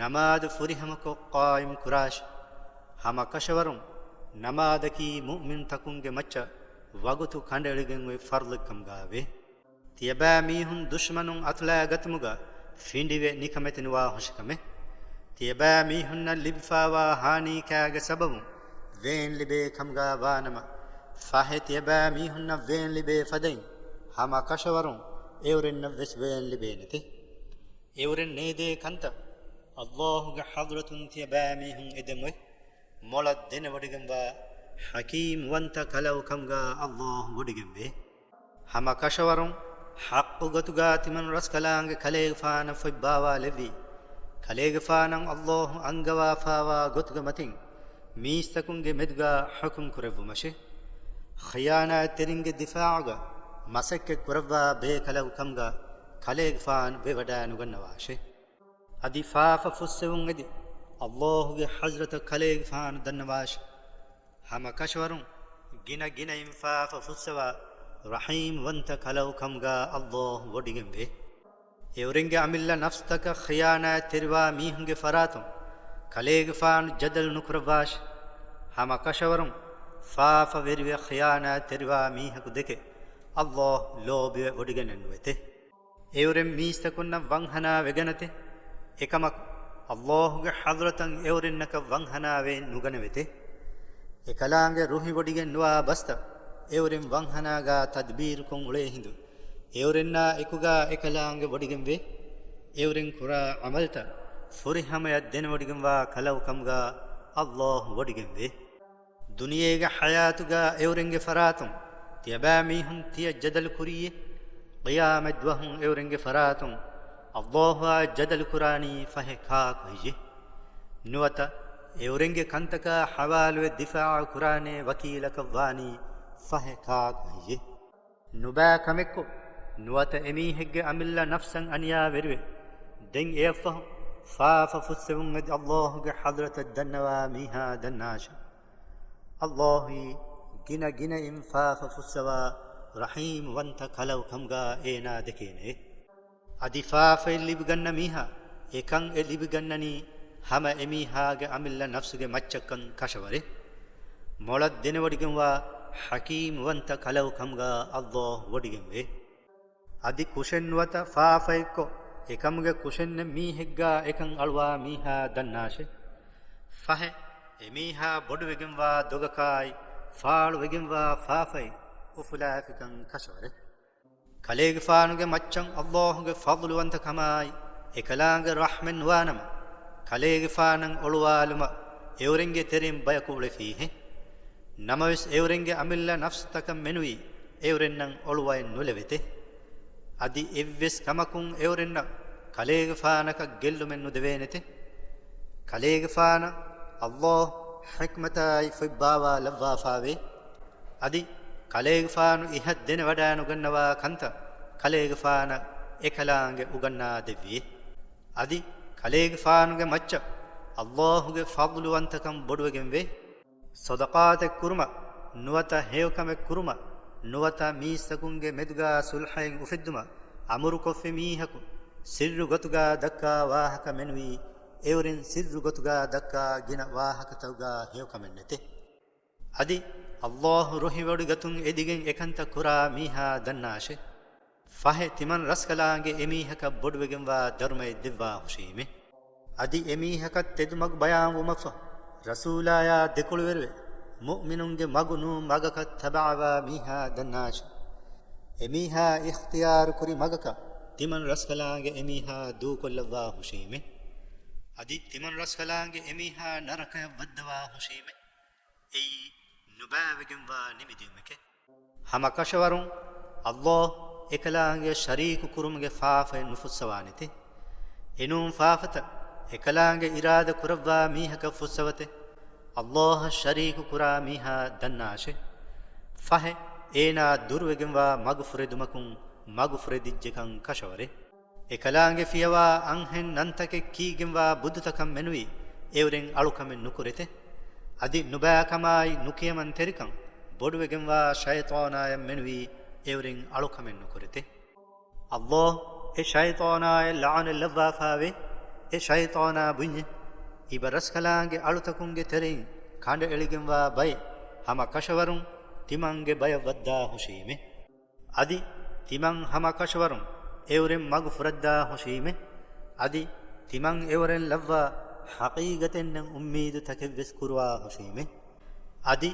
ނަމާދު ފުރިހަމަކޮށް ޤާއިމް ކުރާށި. ހަމަ ކަށަވަރުން ނަމާދަކީ މުއުމިންތަކުންގެ މައްޗަށް ވަގުތު ކަނޑައެޅިގެން އޮތް ފަރްޟެއްކަމުގާވޭ. ތިޔަބައިމީހުން ދުޝްމަނުން އަތުލާ ގަތުމުގަ ފިނޑިވެ ނިކަމެތިނުވާ ހުށިކަމެއް. ތިޔަބައިމީހުންނަށް ލިބިފާވާ ހާނީކާގެ ސަބަބުން ވޭން ލިބޭ ކަމުގާ ވާނަމަ، ފަހެ ތިޔަބައިމީހުންނަށް ވޭން ލިބޭ ފަދައިން ހަމަ ކަށަވަރުން އެއުރެންނަށް ވެސް ވޭން ލިބޭނެތެ. އެއުރެން ނޭދޭ ކަންތައް ﷲ ގެ ޙަޟްރަތުން ތިޔަބައިމީހުން އެދެމުއެ. މޮޅަށް ދެނެވޮޑިގެންވާ ޙަކީމްވަންތަ ކަލައުކަމުގާ ﷲ ވޮޑިގެންވޭ. ހަމަ ކަށަވަރުން ޙައްޤު ގޮތުގާ ތިމަން ރަސްކަލާނގެ ކަލޭގެފާނަށް ފޮތްބާވާލެއްވީ، ކަލޭގެފާނަށް ﷲ އަންގަވާފާވާ ގޮތުގެ މަތިން މީސްތަކުންގެ މެދުގާ ޙުކުމް ކުރެއްވުމަށެ. ޚިޔާނާތްތެރިންގެ ދިފާޢުގަ މަސައްކަތް ކުރައްވާ ބޭކަލަކުކަމުގަ ކަލޭގެފާނު ވެވަޑައިނުގަންނަވާށެ. އަދި ފާފަ ފުއްސެވުން އެދި، ﷲ ގެ ޙަޟްރަތަށް ކަލޭގެފާނު ދަންނަވާށި. ހަމަ ކަށަވަރުން ގިނަ ގިނައިން ފާފަ ފުއްސަވާ ރަޙީމްވަންތަ ކަލައުކަމުގާ ﷲ ވޮޑިގެންވޭ. އެއުރެންގެ އަމިއްލަ ނަފްސްތަކަށް ޚިޔާނާތްތެރިވާ މީހުންގެ ފަރާތުން ކަލޭގެފާނު ޖަދަލު ނުކުރައްވާށި. ހަމަ ކަށަވަރުން ފާފަވެރިވެ ޚިޔާނާތްތެރިވާ މީހަކު ދެކެ ﷲ ލޯބިވެ ވޮޑިގެނެއްނުވެތެ. އެއުރެން މީސްތަކުންނަށް ވަންހަނާ ވެގަނެތެ. އެކަމަކު، ﷲ ގެ ޙަޟްރަތަށް އެއުރެންނަކަށް ވަންހަނާވެ ނުގަނެވެތެ. އެކަލާނގެ ރުހިވޮޑިގެން ނުވާ ބަސްތައް އެއުރެން ވަންހަނާގާ ތަދްބީރުކޮށް އުޅޭ ހިނދު، އެއުރެންނާ އެކުގާ އެކަލާނގެ ވޮޑިގެންވެ، އެއުރެން ކުރާ ޢަމަލްތައް ފުރިހަމަޔަށް ދެނެވޮޑިގެންވާ ކަލައުކަމުގާ ﷲ ވޮޑިގެންވެ. ދުނިޔޭގެ ޙަޔާތުގާ އެއުރެންގެ ފަރާތުން ތިޔަބައިމީހުން ތިޔަ ޖަދަލު ކުރީއޭ، ޤިޔާމަތްދުވަހުން އެއުރެންގެ ފަރާތުން ﷲ އާ ޖަދަލު ކުރާނީ ފަހެ ކާކު ހެއްޔޭ؟ ނުވަތަ އެއުރެންގެ ކަންތަކާ ޙަވާލުވެ ދިފާޢު ކުރާނޭ ވަކީލަކަށް ވާނީ ފަހެ ކާކު ހެއްޔޭ؟ ނުބައި ކަމެއްކޮށް، ނުވަތަ އެމީހެއްގެ އަމިއްލަ ނަފްސަށް އަނިޔާވެރިވެ، ދެން އެއަށްފަހު ފާފަ ފުއްސެވުން އެދި ﷲ ގެ ޙަޟްރަތަށް ދަންނަވާ މީހާ ދަންނާށެ. ﷲ އީ ގިނަ ގިނައިން ފާފަ ފުއްސަވާ ރަޙީމް ވަންތަ ކަލައު ކަމުގާ އޭނާ ދެކޭނެ. އަދި ފާފައެއް ލިބިގަންނަ މީހާ އެކަން އެ ލިބިގަންނަނީ ހަމަ އެމީހާގެ އަމިއްލަ ނަފްސުގެ މައްޗަށްކަން ކަށަވަރެއް. މޮޅަށް ދެނެވޮޑިގެންވާ ޙަކީމް ވަންތަ ކަލައު ކަމުގާ ﷲ ވޮޑިގެންވޭ. އަދި ކުށެއް ނުވަތަ ފާފައެއްކޮށް، އެކަމުގެ ކުށެއްނެތް މީހެއްގާ އެކަން އަޅުވާ މީހާ ދަންނާށެ. ފަހެ، އެމީހާ ބޮޑުވެގެންވާ ދޮގަކާއި، ފާޅުވެގެންވާ ފާފައި އުފުލާފިކަން ކަށަވަރެއް. ކަލޭގެފާނުގެ މައްޗަށް ﷲ ގެ ފަޟްލުވަންތަކަމާއި، އެކަލާނގެ ރަޙްމަތް ނުވާނަމަ، ކަލޭގެފާނަށް އޮޅުވާލުމަށް އެއުރެންގެ ތެރެއިން ބަޔަކު އުޅެފީހެއް. ނަމަވެސް، އެއުރެންގެ އަމިއްލަ ނަފްސުތަކަށް މެނުވީ، އެއުރެންނަށް އޮޅުވައެއް ނުލެވެތެ. އަދި އެއްވެސް ކަމަކުން އެއުރެންނަށް ކަލޭގެފާނަކަށް ގެއްލުމެއް ނުދެވޭނެތެ. ކަލޭގެފާނަށް ﷲ ޙިކްމަތާއި ފޮތްބާވާލައްވާފާވޭ. އަދި ކަލޭގެފާނު އިހަށް ދެނެވަޑައިނުގަންނަވާ ކަންތައް ކަލޭގެފާނަށް އެކަލާނގެ އުގަންނާ ދެއްވިއޭ. އަދި ކަލޭގެފާނުގެ މައްޗަށް ﷲ ގެ ފަޟްލުވަންތަކަން ބޮޑުވެގެންވޭ. ޞަދަޤާތެއް ކުރުމަށް ނުވަތަ ހެޔޮކަމެއް ކުރުމަށް ނުވަތަ މީސްތަކުންގެ މެދުގާ ޞުލްޙައެއް އުފެއްދުމަށް އަމުރުކޮށްފި މީހަކު ސިއްރު ގޮތުގާ ދައްކާ ވާހަކަ މެނުވީ އެއުރެން ސިއްރު ގޮތުގާ ދައްކާ ގިނަ ވާހަކަތަކުގާ ހެޔޮކަމެއް ނެތޭ. އަދި އައްލާހު ރުހިވޮޑިގަތުން އެދިގެން އެކަންތައް ކުރާ މީހާ ދަންނާށޭ. ފަހެ ތިމަން ރަސްކަލާނގެ އެމީހަކަށް ބޮޑުވެގެންވާ ދަރުމައެއް ދެއްވާ ހުށީމޭ. އަދި އެމީހަކަށް ތެދުމަގު ބަޔާންވުމަށްފަހު، ރަސޫލާޔާ ދެކޮޅުވެރިވެ، މުއުމިނުންގެ މަގު ނޫން މަގަކަށް ތަބަޢަވާ މީހާ ދަންނާށޭ. އެމީހާ އިޚްތިޔާރު ކުރި މަގަކަށް ތިމަން ރަސްކަލާނގެ އެމީހާ ދޫކޮށްލައްވާ ހުށީމޭ. އަދި ތިމަން ރަސްކަލާނގެ އެމީހާ ނަރަކަޔަށް ވައްދަވާ ހުށީމޭ. އެއީ ނުބައިވެގެންވާ ނިމިދިއުމެކޭ. ހަމަ ކަށަވަރުން އައްލާހް އެކަލާނގެ ޝަރީކު ކުރުމުގެ ފާފައެއް ނުފުއްސަވާނެތެ. އެނޫން ފާފަތައް އެކަލާނގެ އިރާދަ ކުރައްވާ މީހަކަށް ފުއްސަވަތެ. އައްލާހަށް ޝަރީކު ކުރާ މީހާ ދަންނާށޭ. ފަހެ އޭނާ ދުރުވެގެންވާ މަގު ފުރެދުމަކުން މަގު ފުރެދިއްޖެކަން ކަށަވަރޭ. އެކަލާނގެ ފިޔަވާ އަންހެން ނަންތަކެއް ކީގެންވާ ބުއްދުތަކަށް މެނުވީ އެއުރެން އަޅުކަމެއް ނުކުރެތެ. އަދި ނުބައިކަމާއި ނުކިޔަމަންތެރިކަން ބޮޑުވެގެންވާ ޝައިޠާނާޔަށް މެނުވީ އެއުރެން އަޅުކަމެއް ނުކުރެތެ. އައްލާހް އެ ޝައިޠާނާޔަށް ލަޢުނަތް ލައްވާފާވޭ. އެ ޝައިޠާނާ ބުންޏޭ، އިބަ ރަސްކަލާނގެ އަޅުތަކުންގެ ތެރެއިން ކަނޑައެޅިގެންވާ ބައެއް ހަމަ ކަށަވަރުން ތިމަންގެ ބަޔަށް ވައްދާ ހުށީމޭ. އަދި ތިމަން ހަމަ ކަށަވަރުން އެއުރެން މަގު ފުރައްދާ ހުށީމޭ. އަދި ތިމަން އެއުރެން ލައްވާ ޙަޤީޤަތެއްނެތް އުއްމީދުތަކެއްވެސް ކުރުވާ ހުށީމޭ. އަދި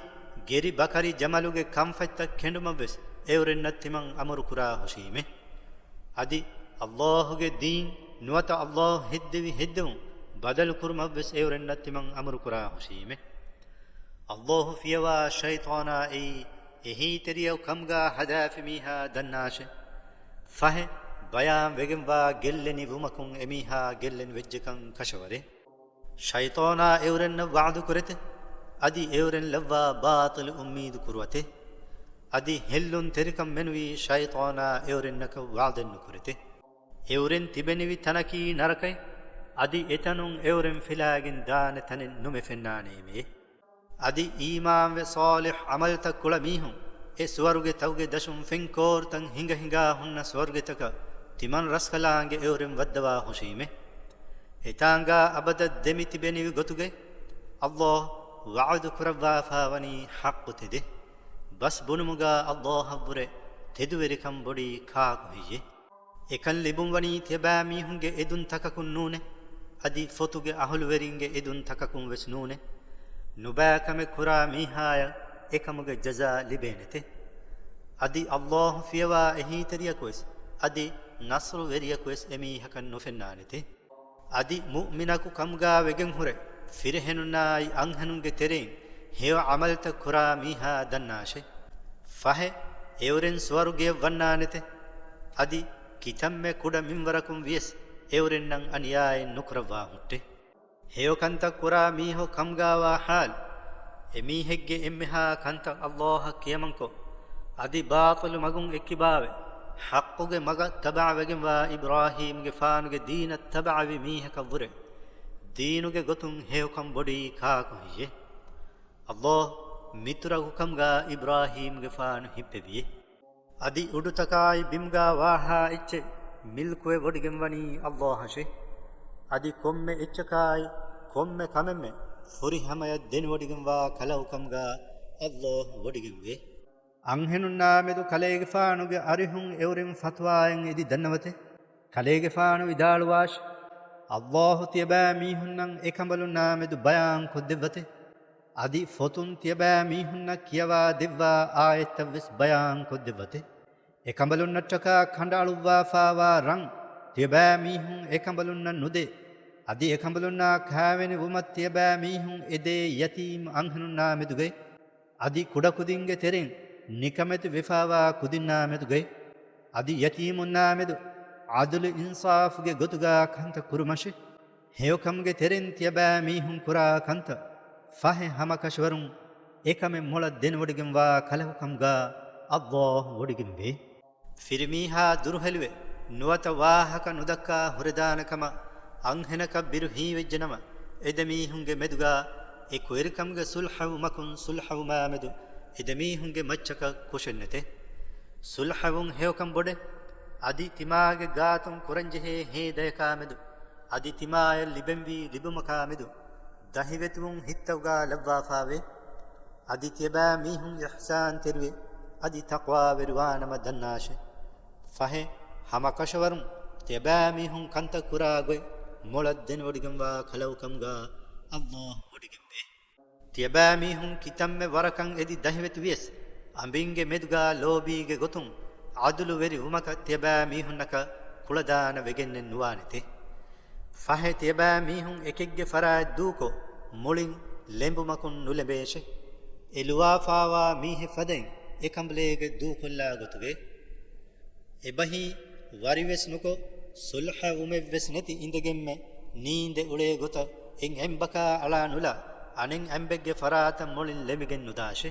ގެރި ބަކަރި ޖަމަލުގެ ކަންފަތްތައް ކެނޑުމަށްވެސް އެއުރެންނަށް ތިމަން އަމުރު ކުރާ ހުށީމޭ. އަދި އައްލާހުގެ ދީން ނުވަތަ އައްލާހު ހެއްދެވި ހެއްދެވުން ބަދަލު ކުރުމަށްވެސް އެއުރެންނަށް ތިމަން އަމުރު ކުރާ ހުށީމޭ. އައްލާހު ފިޔަވާ ޝައިޠާނާ އެއީ އެހީތެރިޔަކު ކަމުގާ ހަދާފި މީހާ ދަންނާށޭ. ފަހެ ބަޔާން ވެގެންވާ ގެއްލެނި ވުމަކުން އެމީހާ ގެއްލެނި ވެއްޖެކަން ކަށަވަރޭ. ޝައިޠާނާ އެއުރެންނަށް ވަޢުދު ކުރެތެ. އަދި އެއުރެން ލައްވާ ބާޠިލު އުއްމީދު ކުރުވަތެ. އަދި ހެއްލުންތެރިކަން މެނުވީ ޝައިޠާނާ އެއުރެންނަކަށް ވަޢުދެއް ނުކުރެތެ. އެއުރެން ތިބެނިވި ތަނަކީ ނަރަކައެއް. އަދި އެތަނުން އެއުރެން ފިލާގެން ދާނެ ތަނެއް ނުމެ ފެންނާނެއެވެ. އަދި އީމާންވެ ޞާލިޙް ޢަމަލްތައް ކުޅަ މީހުން އެ ސުވަރުގެ ތަކުގެ ދަށުން ފެންކޯރުތައް ހިނގަ ހިނގާ ހުންނަ ސުވަރުގެތަކަށް ތިމަން ރަސްކަލާނގެ އެއުރެން ވައްދަވާ ހުށީމޭ. އެތާނގާ އަބަދަށް ދެމި ތިބެނިވި ގޮތުގައި އައްލާހް ވަޢުދު ކުރައްވާފާވަނީ ޙައްޤު ތެދޭ. ބަސް ބުނުމުގާ އައްލާހަށްވުރެ ތެދުވެރިކަން ބޮޑީ ކާކު ހެއްޔޭ؟ އެކަން ލިބުންވަނީ ތިޔަބައިމީހުންގެ އެދުންތަކަކުން ނޫނޭ، އަދި ފޮތުގެ އަހުލުވެރިންގެ އެދުންތަކަކުން ވެސް ނޫނޭ. ނުބައިކަމެއް ކުރާ މީހާޔަށް އެކަމުގެ ޖަޒާ ލިބޭނެތެ. އަދި އައްލާހު ފިޔަވާ އެހީތެރިޔަކުވެސް، އަދި ނަޞްރުވެރިޔަކުވެސް އެމީހަކަށް ނުފެންނާނެތެ. އަދި މުއުމިނަކު ކަމުގާ ވެގެން ހުރެ ފިރިހެނުންނާއި އަންހެނުންގެ ތެރެއިން ހެޔޮ ޢަމަލްތައް ކުރާ މީހާ ދަންނާށޭ. ފަހެ އެއުރެން ސުވަރުގެޔަށް ވަންނާނެތެ. އަދި ކިތަންމެ ކުޑަ މިންވަރަކުން ވިޔަސް އެއުރެންނަށް އަނިޔާއެއް ނުކުރައްވާ ހުއްޓޭ. ހެޔޮ ކަންތައް ކުރާ މީހަކު ކަމުގާވާ ޙާލު، އެމީހެއްގެ އެންމެހާ ކަންތައް އައްލާހަށް ކިޔަމަންކޮށް، އަދި ބާޠިލު މަގުން އެއްކިބާވެ، ޙައްޤުގެ މަގަށް ތަބަޢަވެގެންވާ އިބްރާހީމްގެފާނުގެ ދީނަށް ތަބަޢަވި މީހަކަށްވުރެ، ދީނުގެ ގޮތުން ހެޔޮކަން ބޮޑީ ކާކު ހެއްޔޭ؟ އައްލާހް މިތުރަކު ކަމުގާ އިބްރާހީމްގެފާނު ހިއްޕެވިއޭ. އަދި އުޑުތަކާއި ބިމުގާ ވާހާ އެއްޗެއް މިލްކުވެވޮޑިގެންވަނީ އައްލާހަށޭ. އަދި ކޮންމެ އެއްޗަކާއި ކޮންމެ ކަމެއްމެ ފުރިހަމަޔަށް ދެނެވޮޑިގެންވާ ކަލަކު ކަމުގާ އައްލާހް ވޮޑިގެންވޭ. އަންހެނުންނާމެދު ކަލޭގެފާނުގެ އަރިހުން އެއުރެން ފަތުވާއެއް އެދި ދަންނަވަތެ. ކަލޭގެފާނު ވިދާޅުވާށި، އައްލާހު ތިޔަބައިމީހުންނަށް އެކަނބަލުންނާމެދު ބަޔާންކޮށްދެއްވަތެ. އަދި ފޮތުން ތިޔަބައިމީހުންނަށް ކިޔަވާ ދެއްވާ އާޔަތްތައްވެސް ބަޔާންކޮށްދެއްވަތެ. އެކަނބަލުންނަށްޓަކާ ކަނޑައަޅުއްވާފާވާ ރަން ތިޔަބައިމީހުން އެކަނބަލުންނަށް ނުދޭ. އަދި އެކަނބަލުންނާ ކާވެނި ވުމަށް ތިޔަބައިމީހުން އެދޭ ޔަތީމް އަންހެނުންނާމެދުގައި. އަދި ކުޑަކުދިންގެ ތެރެއިން ނިކަމެތި ވެފާވާ ކުދިންނާމެދުގައި. އަދި ޔަތީމުންނާމެދު ޢަދުލު އިންސާފުގެ ގޮތުގާ ކަންތައް ކުރުމަށެ. ހެޔޮކަމުގެ ތެރެއިން ތިޔަބައިމީހުން ކުރާ ކަންތައް ފަހެ ހަމަކަށަވަރުން އެކަމެއް މޮޅަށް ދެނެވޮޑިގެންވާ ކަލަކު ކަމުގާ އައްލާހު ވޮޑިގެންވޭ. ފިރިމީހާ ދުރުހެލިވެ، ނުވަތަ ވާހަކަ ނުދައްކާ ހުރެދާނެ ކަމަށް އަންހެނަކަށް ބިރު ހީވެއްޖެނަމަ، އެދެމީހުންގެ މެދުގާ އެ ކުއިރިކަމުގެ ޞުލްޙަވުމަކުން ޞުލްޙަވުމާމެދު އެދެމީހުންގެ މައްޗަކަށް ކުށެއްނެތެ. ޞުލްޙަވުން ހެޔޮކަން ބޮޑެ. އަދި ތިމާގެ ގާތުން ކުރަންޖެހޭ ހޭދަޔަކާމެދު އަދި ތިމާޔަށް ލިބެންވީ ލިބުމަކާމެދު ދަހިވެތިވުން ހިތަށް ގާ ލައްވާފާވޭ. އަދި ތިޔަބައިމީހުން އިޙްސާންތެރިވެ، އަދި ތަޤްވާވެރިވާނަމަ ދަންނާށެ. ފަހެ، ހަމަކަށަވަރުން ތިޔަބައިމީހުން ކަންތައް ކުރާ ގޮތް މޮޅަށް ދެނެވޮޑިގެންވާ ކަލަކުކަމުގާ ﷲ ވޮޑިގެންވޭ. ތިޔަބައިމީހުން ކިތަންމެ ވަރަކަށް އެދި ދަހިވެތި ވިޔަސް، އަނބިންގެ މެދުގާ ލޯބީގެ ގޮތުން ޢަދުލުވެރިވުމަކަށް ތިޔަބައިމީހުންނަކަށް ކުޅަދާނަ ވެގެންނެއް ނުވާނެތެ. ފަހެ، ތިޔަބައިމީހުން އެކެއްގެ ފަރާތް ދޫކޮށް، މުޅިން ލެނބުމަކުން ނުލެނބޭށެ. އެ ލުވާފާވާ މީހެއް ފަދައިން އެކަނބަލޭގެ ދޫކޮށްލާ ގޮތުގައި. އެބަހީ ވަރިވެސް ނުކޮށް، ޞުލްޙަވުމެއްވެސް ނެތި އިނދެގެންމެ ނީނދެ އުޅޭ ގޮތަށް އެއް އެނބަކާ އަޅާ ނުލާ، އަނެއް އެނބެއްގެ ފަރާތަށް މުޅިން ލެމިގެން ނުދާށެ.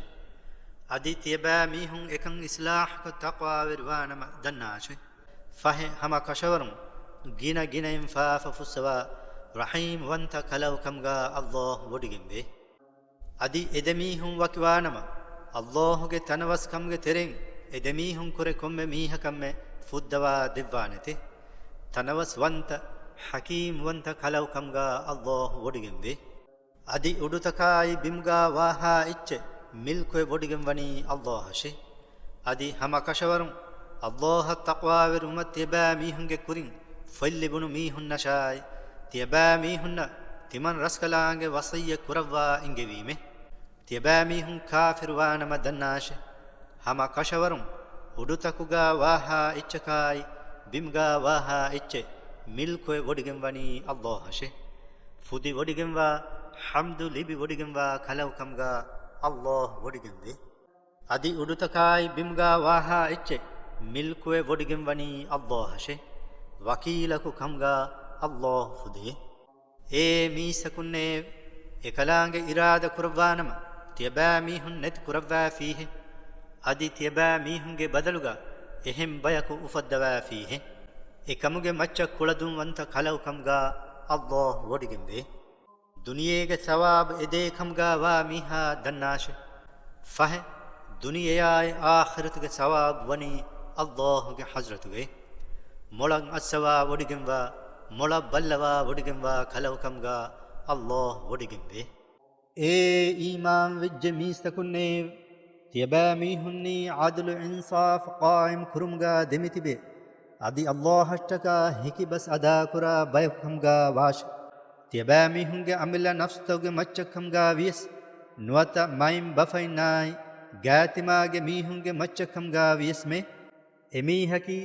އަދި ތިޔަބައިމީހުން އެކަން އިޞްލާޙަކޮށް ތަޤްވާވެރިވާނަމަ ދަންނާށެ. ފަހެ، ހަމަ ކަށަވަރުން ގިނަ ގިނައިން ފާފަ ފުއްސަވާ ރަޙީމްވަންތަ ކަލަކުކަމުގާ ﷲ ވޮޑިގެންވޭ. އަދި އެދެމީހުން ވަކިވާނަމަ، ﷲގެ ތަނަވަސްކަމުގެ ތެރެއިން އެދެމީހުން ކުރެ ކޮންމެ މީހަކަށްމެ ފުއްދަވާ ދެއްވާނެތެ. ތަނަވަސްވަންތަ، ޙަކީމްވަންތަ ކަލަކުކަމުގާ ﷲ ވޮޑިގެންވޭ. އަދި އުޑުތަކާއި ބިމުގާ ވާހާ އެއްޗެއް މިލްކުވެ ވޮޑިގެންވަނީ ﷲ އަށެ. އަދި ހަމަ ކަށަވަރުން ﷲ އަށް ތަޤްވާވެރިވުމަށް ތިޔަބައިމީހުންގެ ކުރިން ފޮތްލިބުނު މީހުންނަށާއި، ތިޔަބައިމީހުންނަށް ތިމަން ރަސްކަލާނގެ ވަޞިއްޔަތް ކުރައްވާ އިނގެވީމެ. ތިޔަބައިމީހުން ކާފިރުވާނަމަ ދަންނާށެ. ހަމަ ކަށަވަރުން އުޑުތަކުގާ ވާހާ އެއްޗަކާއި، ބިމުގާ ވާހާ އެއްޗެއް މިލްކުވެ ވޮޑިގެންވަނީ ﷲ އަށެ. ފުދި ވޮޑިގެންވާ، ޙަމްދު ލިބި ވޮޑިގެންވާ ކަލަކުކަމުގާ ﷲ ވޮޑިގެންވޭ. އަދި އުޑުތަކާއި ބިމުގާ ވާހާ އެއްޗެއް މިލްކުވެ ވޮޑިގެންވަނީ ﷲ އަށެ. ވަކީލަކު ކަމުގާ ﷲ ފުދޭ. އޭ މީސްތަކުންނޭ! އެކަލާނގެ އިރާދަ ކުރައްވާނަމަ، ތިޔަބައިމީހުން ނެތި ކުރައްވާފީހެއް. އަދި ތިޔަބައިމީހުންގެ ބަދަލުގަ އެހެން ބަޔަކު އުފައްދަވާފީހެއް. އެކަމުގެ މައްޗަށް ކުޅަދުންވަންތަ ކަލަކުކަމުގާ ﷲ ވޮޑިގެންވޭ. ދުނިޔޭގެ ސަވާބު އެދޭ ކަމުގާ ވާ މީހާ ދަންނާށެ. ފަހެ، ދުނިޔެޔާއި އާޚިރަތުގެ ސަވާބު ވަނީ ﷲގެ ޙަޟްރަތުގައި. މޮޅަށް އައްސަވާ ވޮޑިގެންވާ، މޮޅަށް ބައްލަވާ ވޮޑިގެންވާ ކަލަކުކަމުގާ ﷲ ވޮޑިގެންވޭ. އޭ އީމާންވެއްޖެ މީސްތަކުންނޭ! ތިޔަބައިމީހުންނީ ޢަދުލު އިންސާފު ޤާއިމް ކުރުމުގާ ދެމިތިބޭ. އަދި ﷲ އަށްޓަކާ ހެކިބަސް އަދާކުރާ ބަޔަކު ކަމުގާ ވާށެ. ތިޔަބައިމީހުންގެ އަމިއްލަ ނަފްސުތަކުގެ މައްޗަށް ކަމުގާ ވިޔަސް، ނުވަތަ މައިންބަފައިންނާއި ގާތިމާގެ މީހުންގެ މައްޗަށް ކަމުގާ ވިޔަސްމެ، އެމީހަކީ،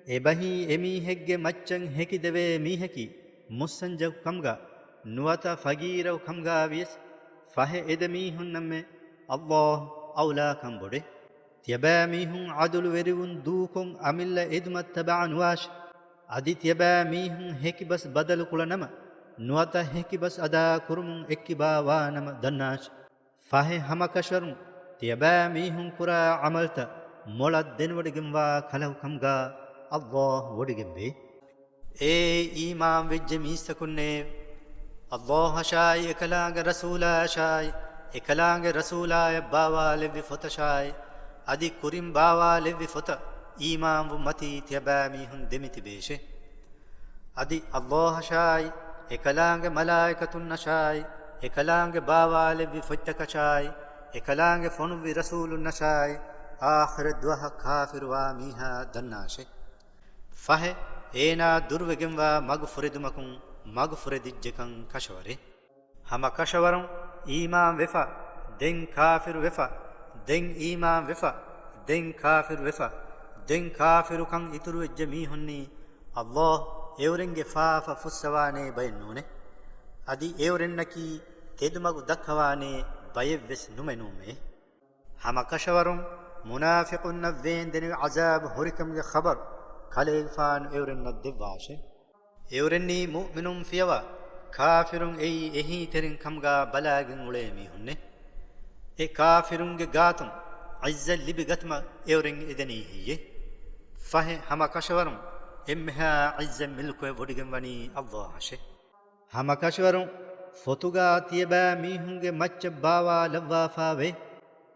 އެބަހީ އެމީހެއްގެ މައްޗަށް ހެކިދެވޭ މީހަކީ، މުއްސަންޖަކު ކަމުގާ، ނުވަތަ ފަގީރަކު ކަމުގާ ވިޔަސް، ފަހެ އެދެމީހުންނަށްމެ ﷲ އައުލާކަން ބޮޑޭ. ތިޔަބައިމީހުން ޢަދުލުވެރިވުން ދޫކޮށް އަމިއްލަ އެދުމަށް ތަބަޢަ ނުވާށެ. އަދި ތިޔަބައިމީހުން ހެކިބަސް ބަދަލުކުޅަނަމަ، ނުވަތަ ހެކިބަސް އަދާ ކުރުމުން އެއްކިބާ ވާނަމަ ދަންނާށެ. ފަހެ ހަމަކަށަވަރުން ތިޔަބައިމީހުން ކުރާ ޢަމަލުތައް މޮޅަށް ދެނެވޮޑިގެންވާ ކަލަކު ކަމުގާ ﷲ ވޮޑިގެންވޭ. އޭ އީމާންވެއްޖެ މީސްތަކުންނޭ! ﷲ އަށާއި އެކަލާނގެ ރަސޫލާ އަށާއި، އެކަލާނގެ ރަސޫލާޔަށް ބާވާލެއްވި ފޮތަށާއި، އަދި ކުރިން ބާވާލެއްވި ފޮތަށް އީމާންވުމަތީ ތިޔަބައިމީހުން ދެމިތިބޭށެ. އަދި ﷲ އަށާއި، އެކަލާނގެ މަލާއިކަތުންނަށާއި، އެކަލާނގެ ބާވާލެއްވި ފޮތްތަކަށާއި، އެކަލާނގެ ފޮނުއްވި ރަސޫލުންނަށާއި، އާޚިރަތް ދުވަހަށް ކާފިރުވާ މީހާ ދަންނާށެ. ފަހެ، އޭނާ ދުރުވެގެންވާ މަގު ފުރެދުމަކުން މަގު ފުރެދިއްޖެކަން ކަށަވަރޭ. ހަމަ ކަށަވަރުން އީމާން ވެފަ، ދެން ކާފިރު ވެފަ، ދެން އީމާން ވެފަ، ދެން ކާފިރު ވެފަ، ދެން ކާފިރުކަން އިތުރުވެއްޖެ މީހުންނީ، ﷲ އެއުރެންގެ ފާފަ ފުއްސަވާނޭ ބައެއް ނޫނޭ. އަދި އެއުރެންނަކީ ތެދުމަގު ދައްކަވާނޭ ބައެއްވެސް ނުމެ ނޫމޭ. ހަމަ ކަށަވަރުން މުނާފިޤުންނަށް ވޭންދެނިވި ޢަޒާބު ހުރިކަމުގެ ޚަބަރު ކަލޭގެފާނު އެއުރެންނަށް ދެއްވާށެ. އެއުރެންނީ މުއުމިނުން ފިޔަވާ، ކާފިރުން އެއީ އެހީތެރިން ކަމުގާ ބަލާގެން އުޅޭ މީހުންނޭ. އެ ކާފިރުންގެ ގާތުން ޢިއްޒަތް ލިބި ގަތުމަށް އެއުރެން އެދެނީ ހެއްޔޭ؟ ފަހެ ހަމަ ކަށަވަރުން އެންމެހާ ޢިއްޒަތް މިލްކުވެ ވޮޑިގެން ވަނީ ﷲ އަށެ. ހަމަ ކަށަވަރުން ފޮތުގާ ތިޔަބައިމީހުންގެ މައްޗަށް ބާވާލައްވާފާވޭ.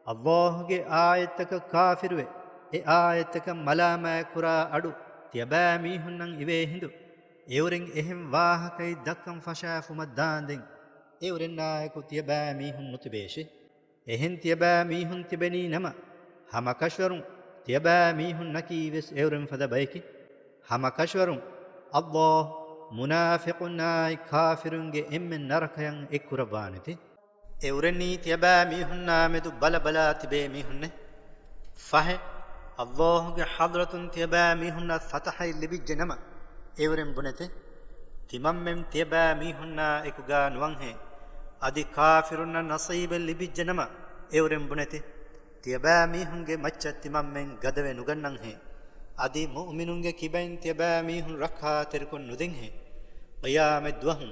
ﷲގެ އާޔަތްތަކަށް ކާފިރުވެ، އެ އާޔަތްތަކަށް މަލާމާތްކުރާ އަޑު ތިޔަބައިމީހުންނަށް އިވޭ ހިނދު، އެއުރެން އެހެން ވާހަކައެއް ދައްކަން ފަށާފުމަށް ދާންދެން، އެއުރެންނާއެކު ތިޔަބައިމީހުން ނުތިބޭށި. އެހެން ތިޔަބައިމީހުން ތިބެނީ ނަމަ، ހަމަކަށަވަރުން ތިޔަބައިމީހުންނަކީވެސް އެއުރެން ފަދަ ބަޔަކީ. ހަމަކަށަވަރުން ﷲ މުނާފިޤުންނާއި ކާފިރުންގެ އެންމެ ނަރަކަޔަށް އެއްކުރައްވާނެތީ. އެއުރެންނީ ތިޔަބައިމީހުންނާ މެދު ބަލަބަލާ ތިބޭ މީހުންނޭ. ފަހެ، ﷲ ގެ ޙަޟްރަތުން ތިޔަބައިމީހުންނަށް ފަތަޙައެއް ލިބިއްޖެ ނަމަ، އެއުރެން ބުނެތި، ތިމަންމެން ތިޔަބައިމީހުންނާ އެކުގާ ނުވަންހޭ. އަދި ކާފިރުންނަށް ނަޞީބެއް ލިބިއްޖެ ނަމަ، އެއުރެން ބުނެތި، ތިޔަބައިމީހުންގެ މައްޗަށް ތިމަންމެން ގަދަވެ ނުގަންނަންހޭ. އަދި މުއުމިނުންގެ ކިބައިން ތިޔަބައިމީހުން ރައްކާތެރިކޮށް ނުދެންހޭ. ޤިޔާމަތްދުވަހު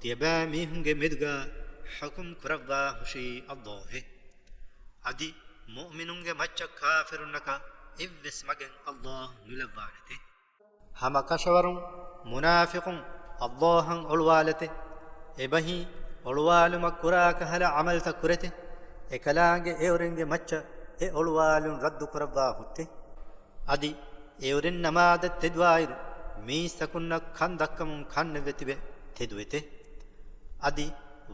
ތިޔަބައިމީހުންގެ މެދުގާ ޙުކުމް ކުރައްވާ ހުށީ ﷲ އޭ. އަދި މުއުމިނުންގެ މައްޗަށް ކާފިރުންނަކަށް އެއްވެސް މަގެއް ﷲ ނުލައްވާނެތެ. ހަމަ ކަށަވަރުން މުނާފިޤުން ﷲ އަށް އޮޅުވާލެތެ. އެބަހީ އޮޅުވާލުމަށް ކުރާ ކަހަލަ ޢަމަލުތައް ކުރެތެ. އެކަލާނގެ އެއުރެންގެ މައްޗަށް އެ އޮޅުވާލުން ރައްދު ކުރައްވާ ހުއްޓެ. އަދި އެއުރެން ނަމާދަށް ތެދުވާއިރު، މީސްތަކުންނަށް ކަން ދައްކަމުން ކަންނެވެ ތިބެ ތެދުވެތެ. އަދި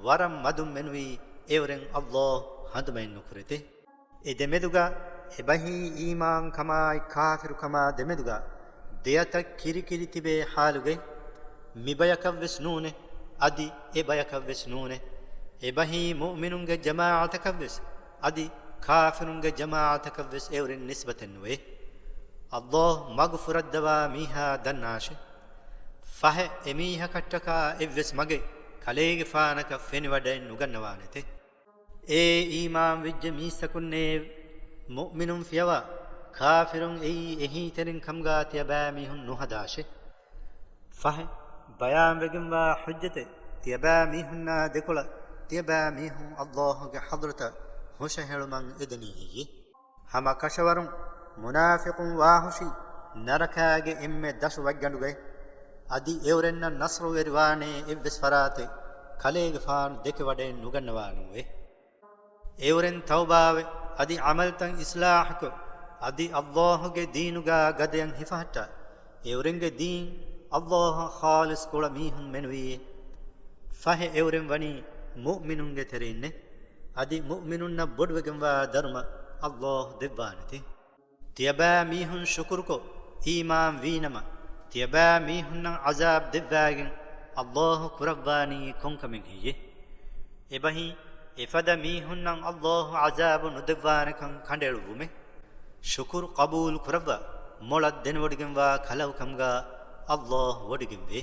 ވަރަށް މަދުން މެނުވީ އެއުރެން ﷲ ހަނދުމައެއް ނުކުރެތެ. އެ ދެމެދުގަ އެބަހީ އީމާންކަމާއި ކާފިރުކަމާ ދެމެދުގަ ދެއަތަށް ކިރިކިރި ތިބޭ ޙާލުގައި، މިބަޔަކަށްވެސް ނޫނޭ، އަދި އެބަޔަކަށްވެސް ނޫނޭ. އެބަހީ މުއުމިނުންގެ ޖަމާޢަތަކަށްވެސް، އަދި ކާފިރުންގެ ޖަމާޢަތަކަށްވެސް އެއުރެން ނިސްބަތެއް ނުވޭ. ﷲ މަގު ފުރައްދަވާ މީހާ ދަންނާށޭ. ފަހެ އެމީހަކަށްޓަކާ އެއްވެސް މަގެއް ކަލޭގެފާނަކަށް ފެނިވަޑައެއް ނުގަންނަވާނެތެ. އޭ އީމާންވެއްޖެ މީސްތަކުންނޭ! މުއުމިނުން ފިޔަވާ، ކާފިރުން އެއީ އެހީތެރިން ކަމުގާ ތިޔަބައިމީހުން ނުހަދާށޭ. ފަހެ، ބަޔާންވެގެންވާ ޙުއްޖަތެއް ތިޔަބައިމީހުންނާ ދެކޮޅަށް ތިޔަބައިމީހުން ﷲ ގެ ޙަޟްރަތަށް ހުށަހެޅުމަށް އެދެނީ ހެއްޔޭ؟ ހަމަކަށަވަރުން މުނާފިޤުން ވާހުށީ ނަރަކާގެ އެންމެ ދަށު ވައްގަނޑުގައި. އަދި އެއުރެންނަށް ނަޞްރުވެރިވާނޭ އެއްވެސް ފަރާތެއް ކަލޭގެފާނު ދެކެވަޑައެއް ނުގަންނަވާނޫއޭ. އެއުރެން ތައުބާވެ، އަދި ޢަމަލުތައް އިޞްލާޙުކޮށް، އަދި ﷲ ގެ ދީނުގާ ގަދަޔަށް ހިފަހައްޓާ، އެއުރެންގެ ދީން ﷲ އަށް ޚާލިޞް ކުޅަ މީހުން މެނުވީ. ފަހެ އެއުރެން ވަނީ މުއުމިނުންގެ ތެރެއިންނޭ. އަދި މުއުމިނުންނަށް ބޮޑުވެގެންވާ ދަރުމަ ﷲ ދެއްވާނެތި. ތިޔަބައިމީހުން ޝުކުރުކޮށް އީމާން ވީނަމަ، ތިޔަބައިމީހުންނަށް ޢަޒާބް ދެއްވާގެން ﷲ ކުރައްވާނީ ކޮންކަމެއް ހެއްޔޭ؟ އެބަހީ، އެފަދަ މީހުންނަށް ﷲ ޢަޒާބު ނުދެއްވާނެކަން ކަނޑައެޅުއްވުމޭ. ޝުކުރު ޤަބޫލު ކުރައްވާ، މޮޅަށް ދެނެވޮޑިގެންވާ ކަލަކު ކަމުގާ ﷲ ވޮޑިގެންވޭ.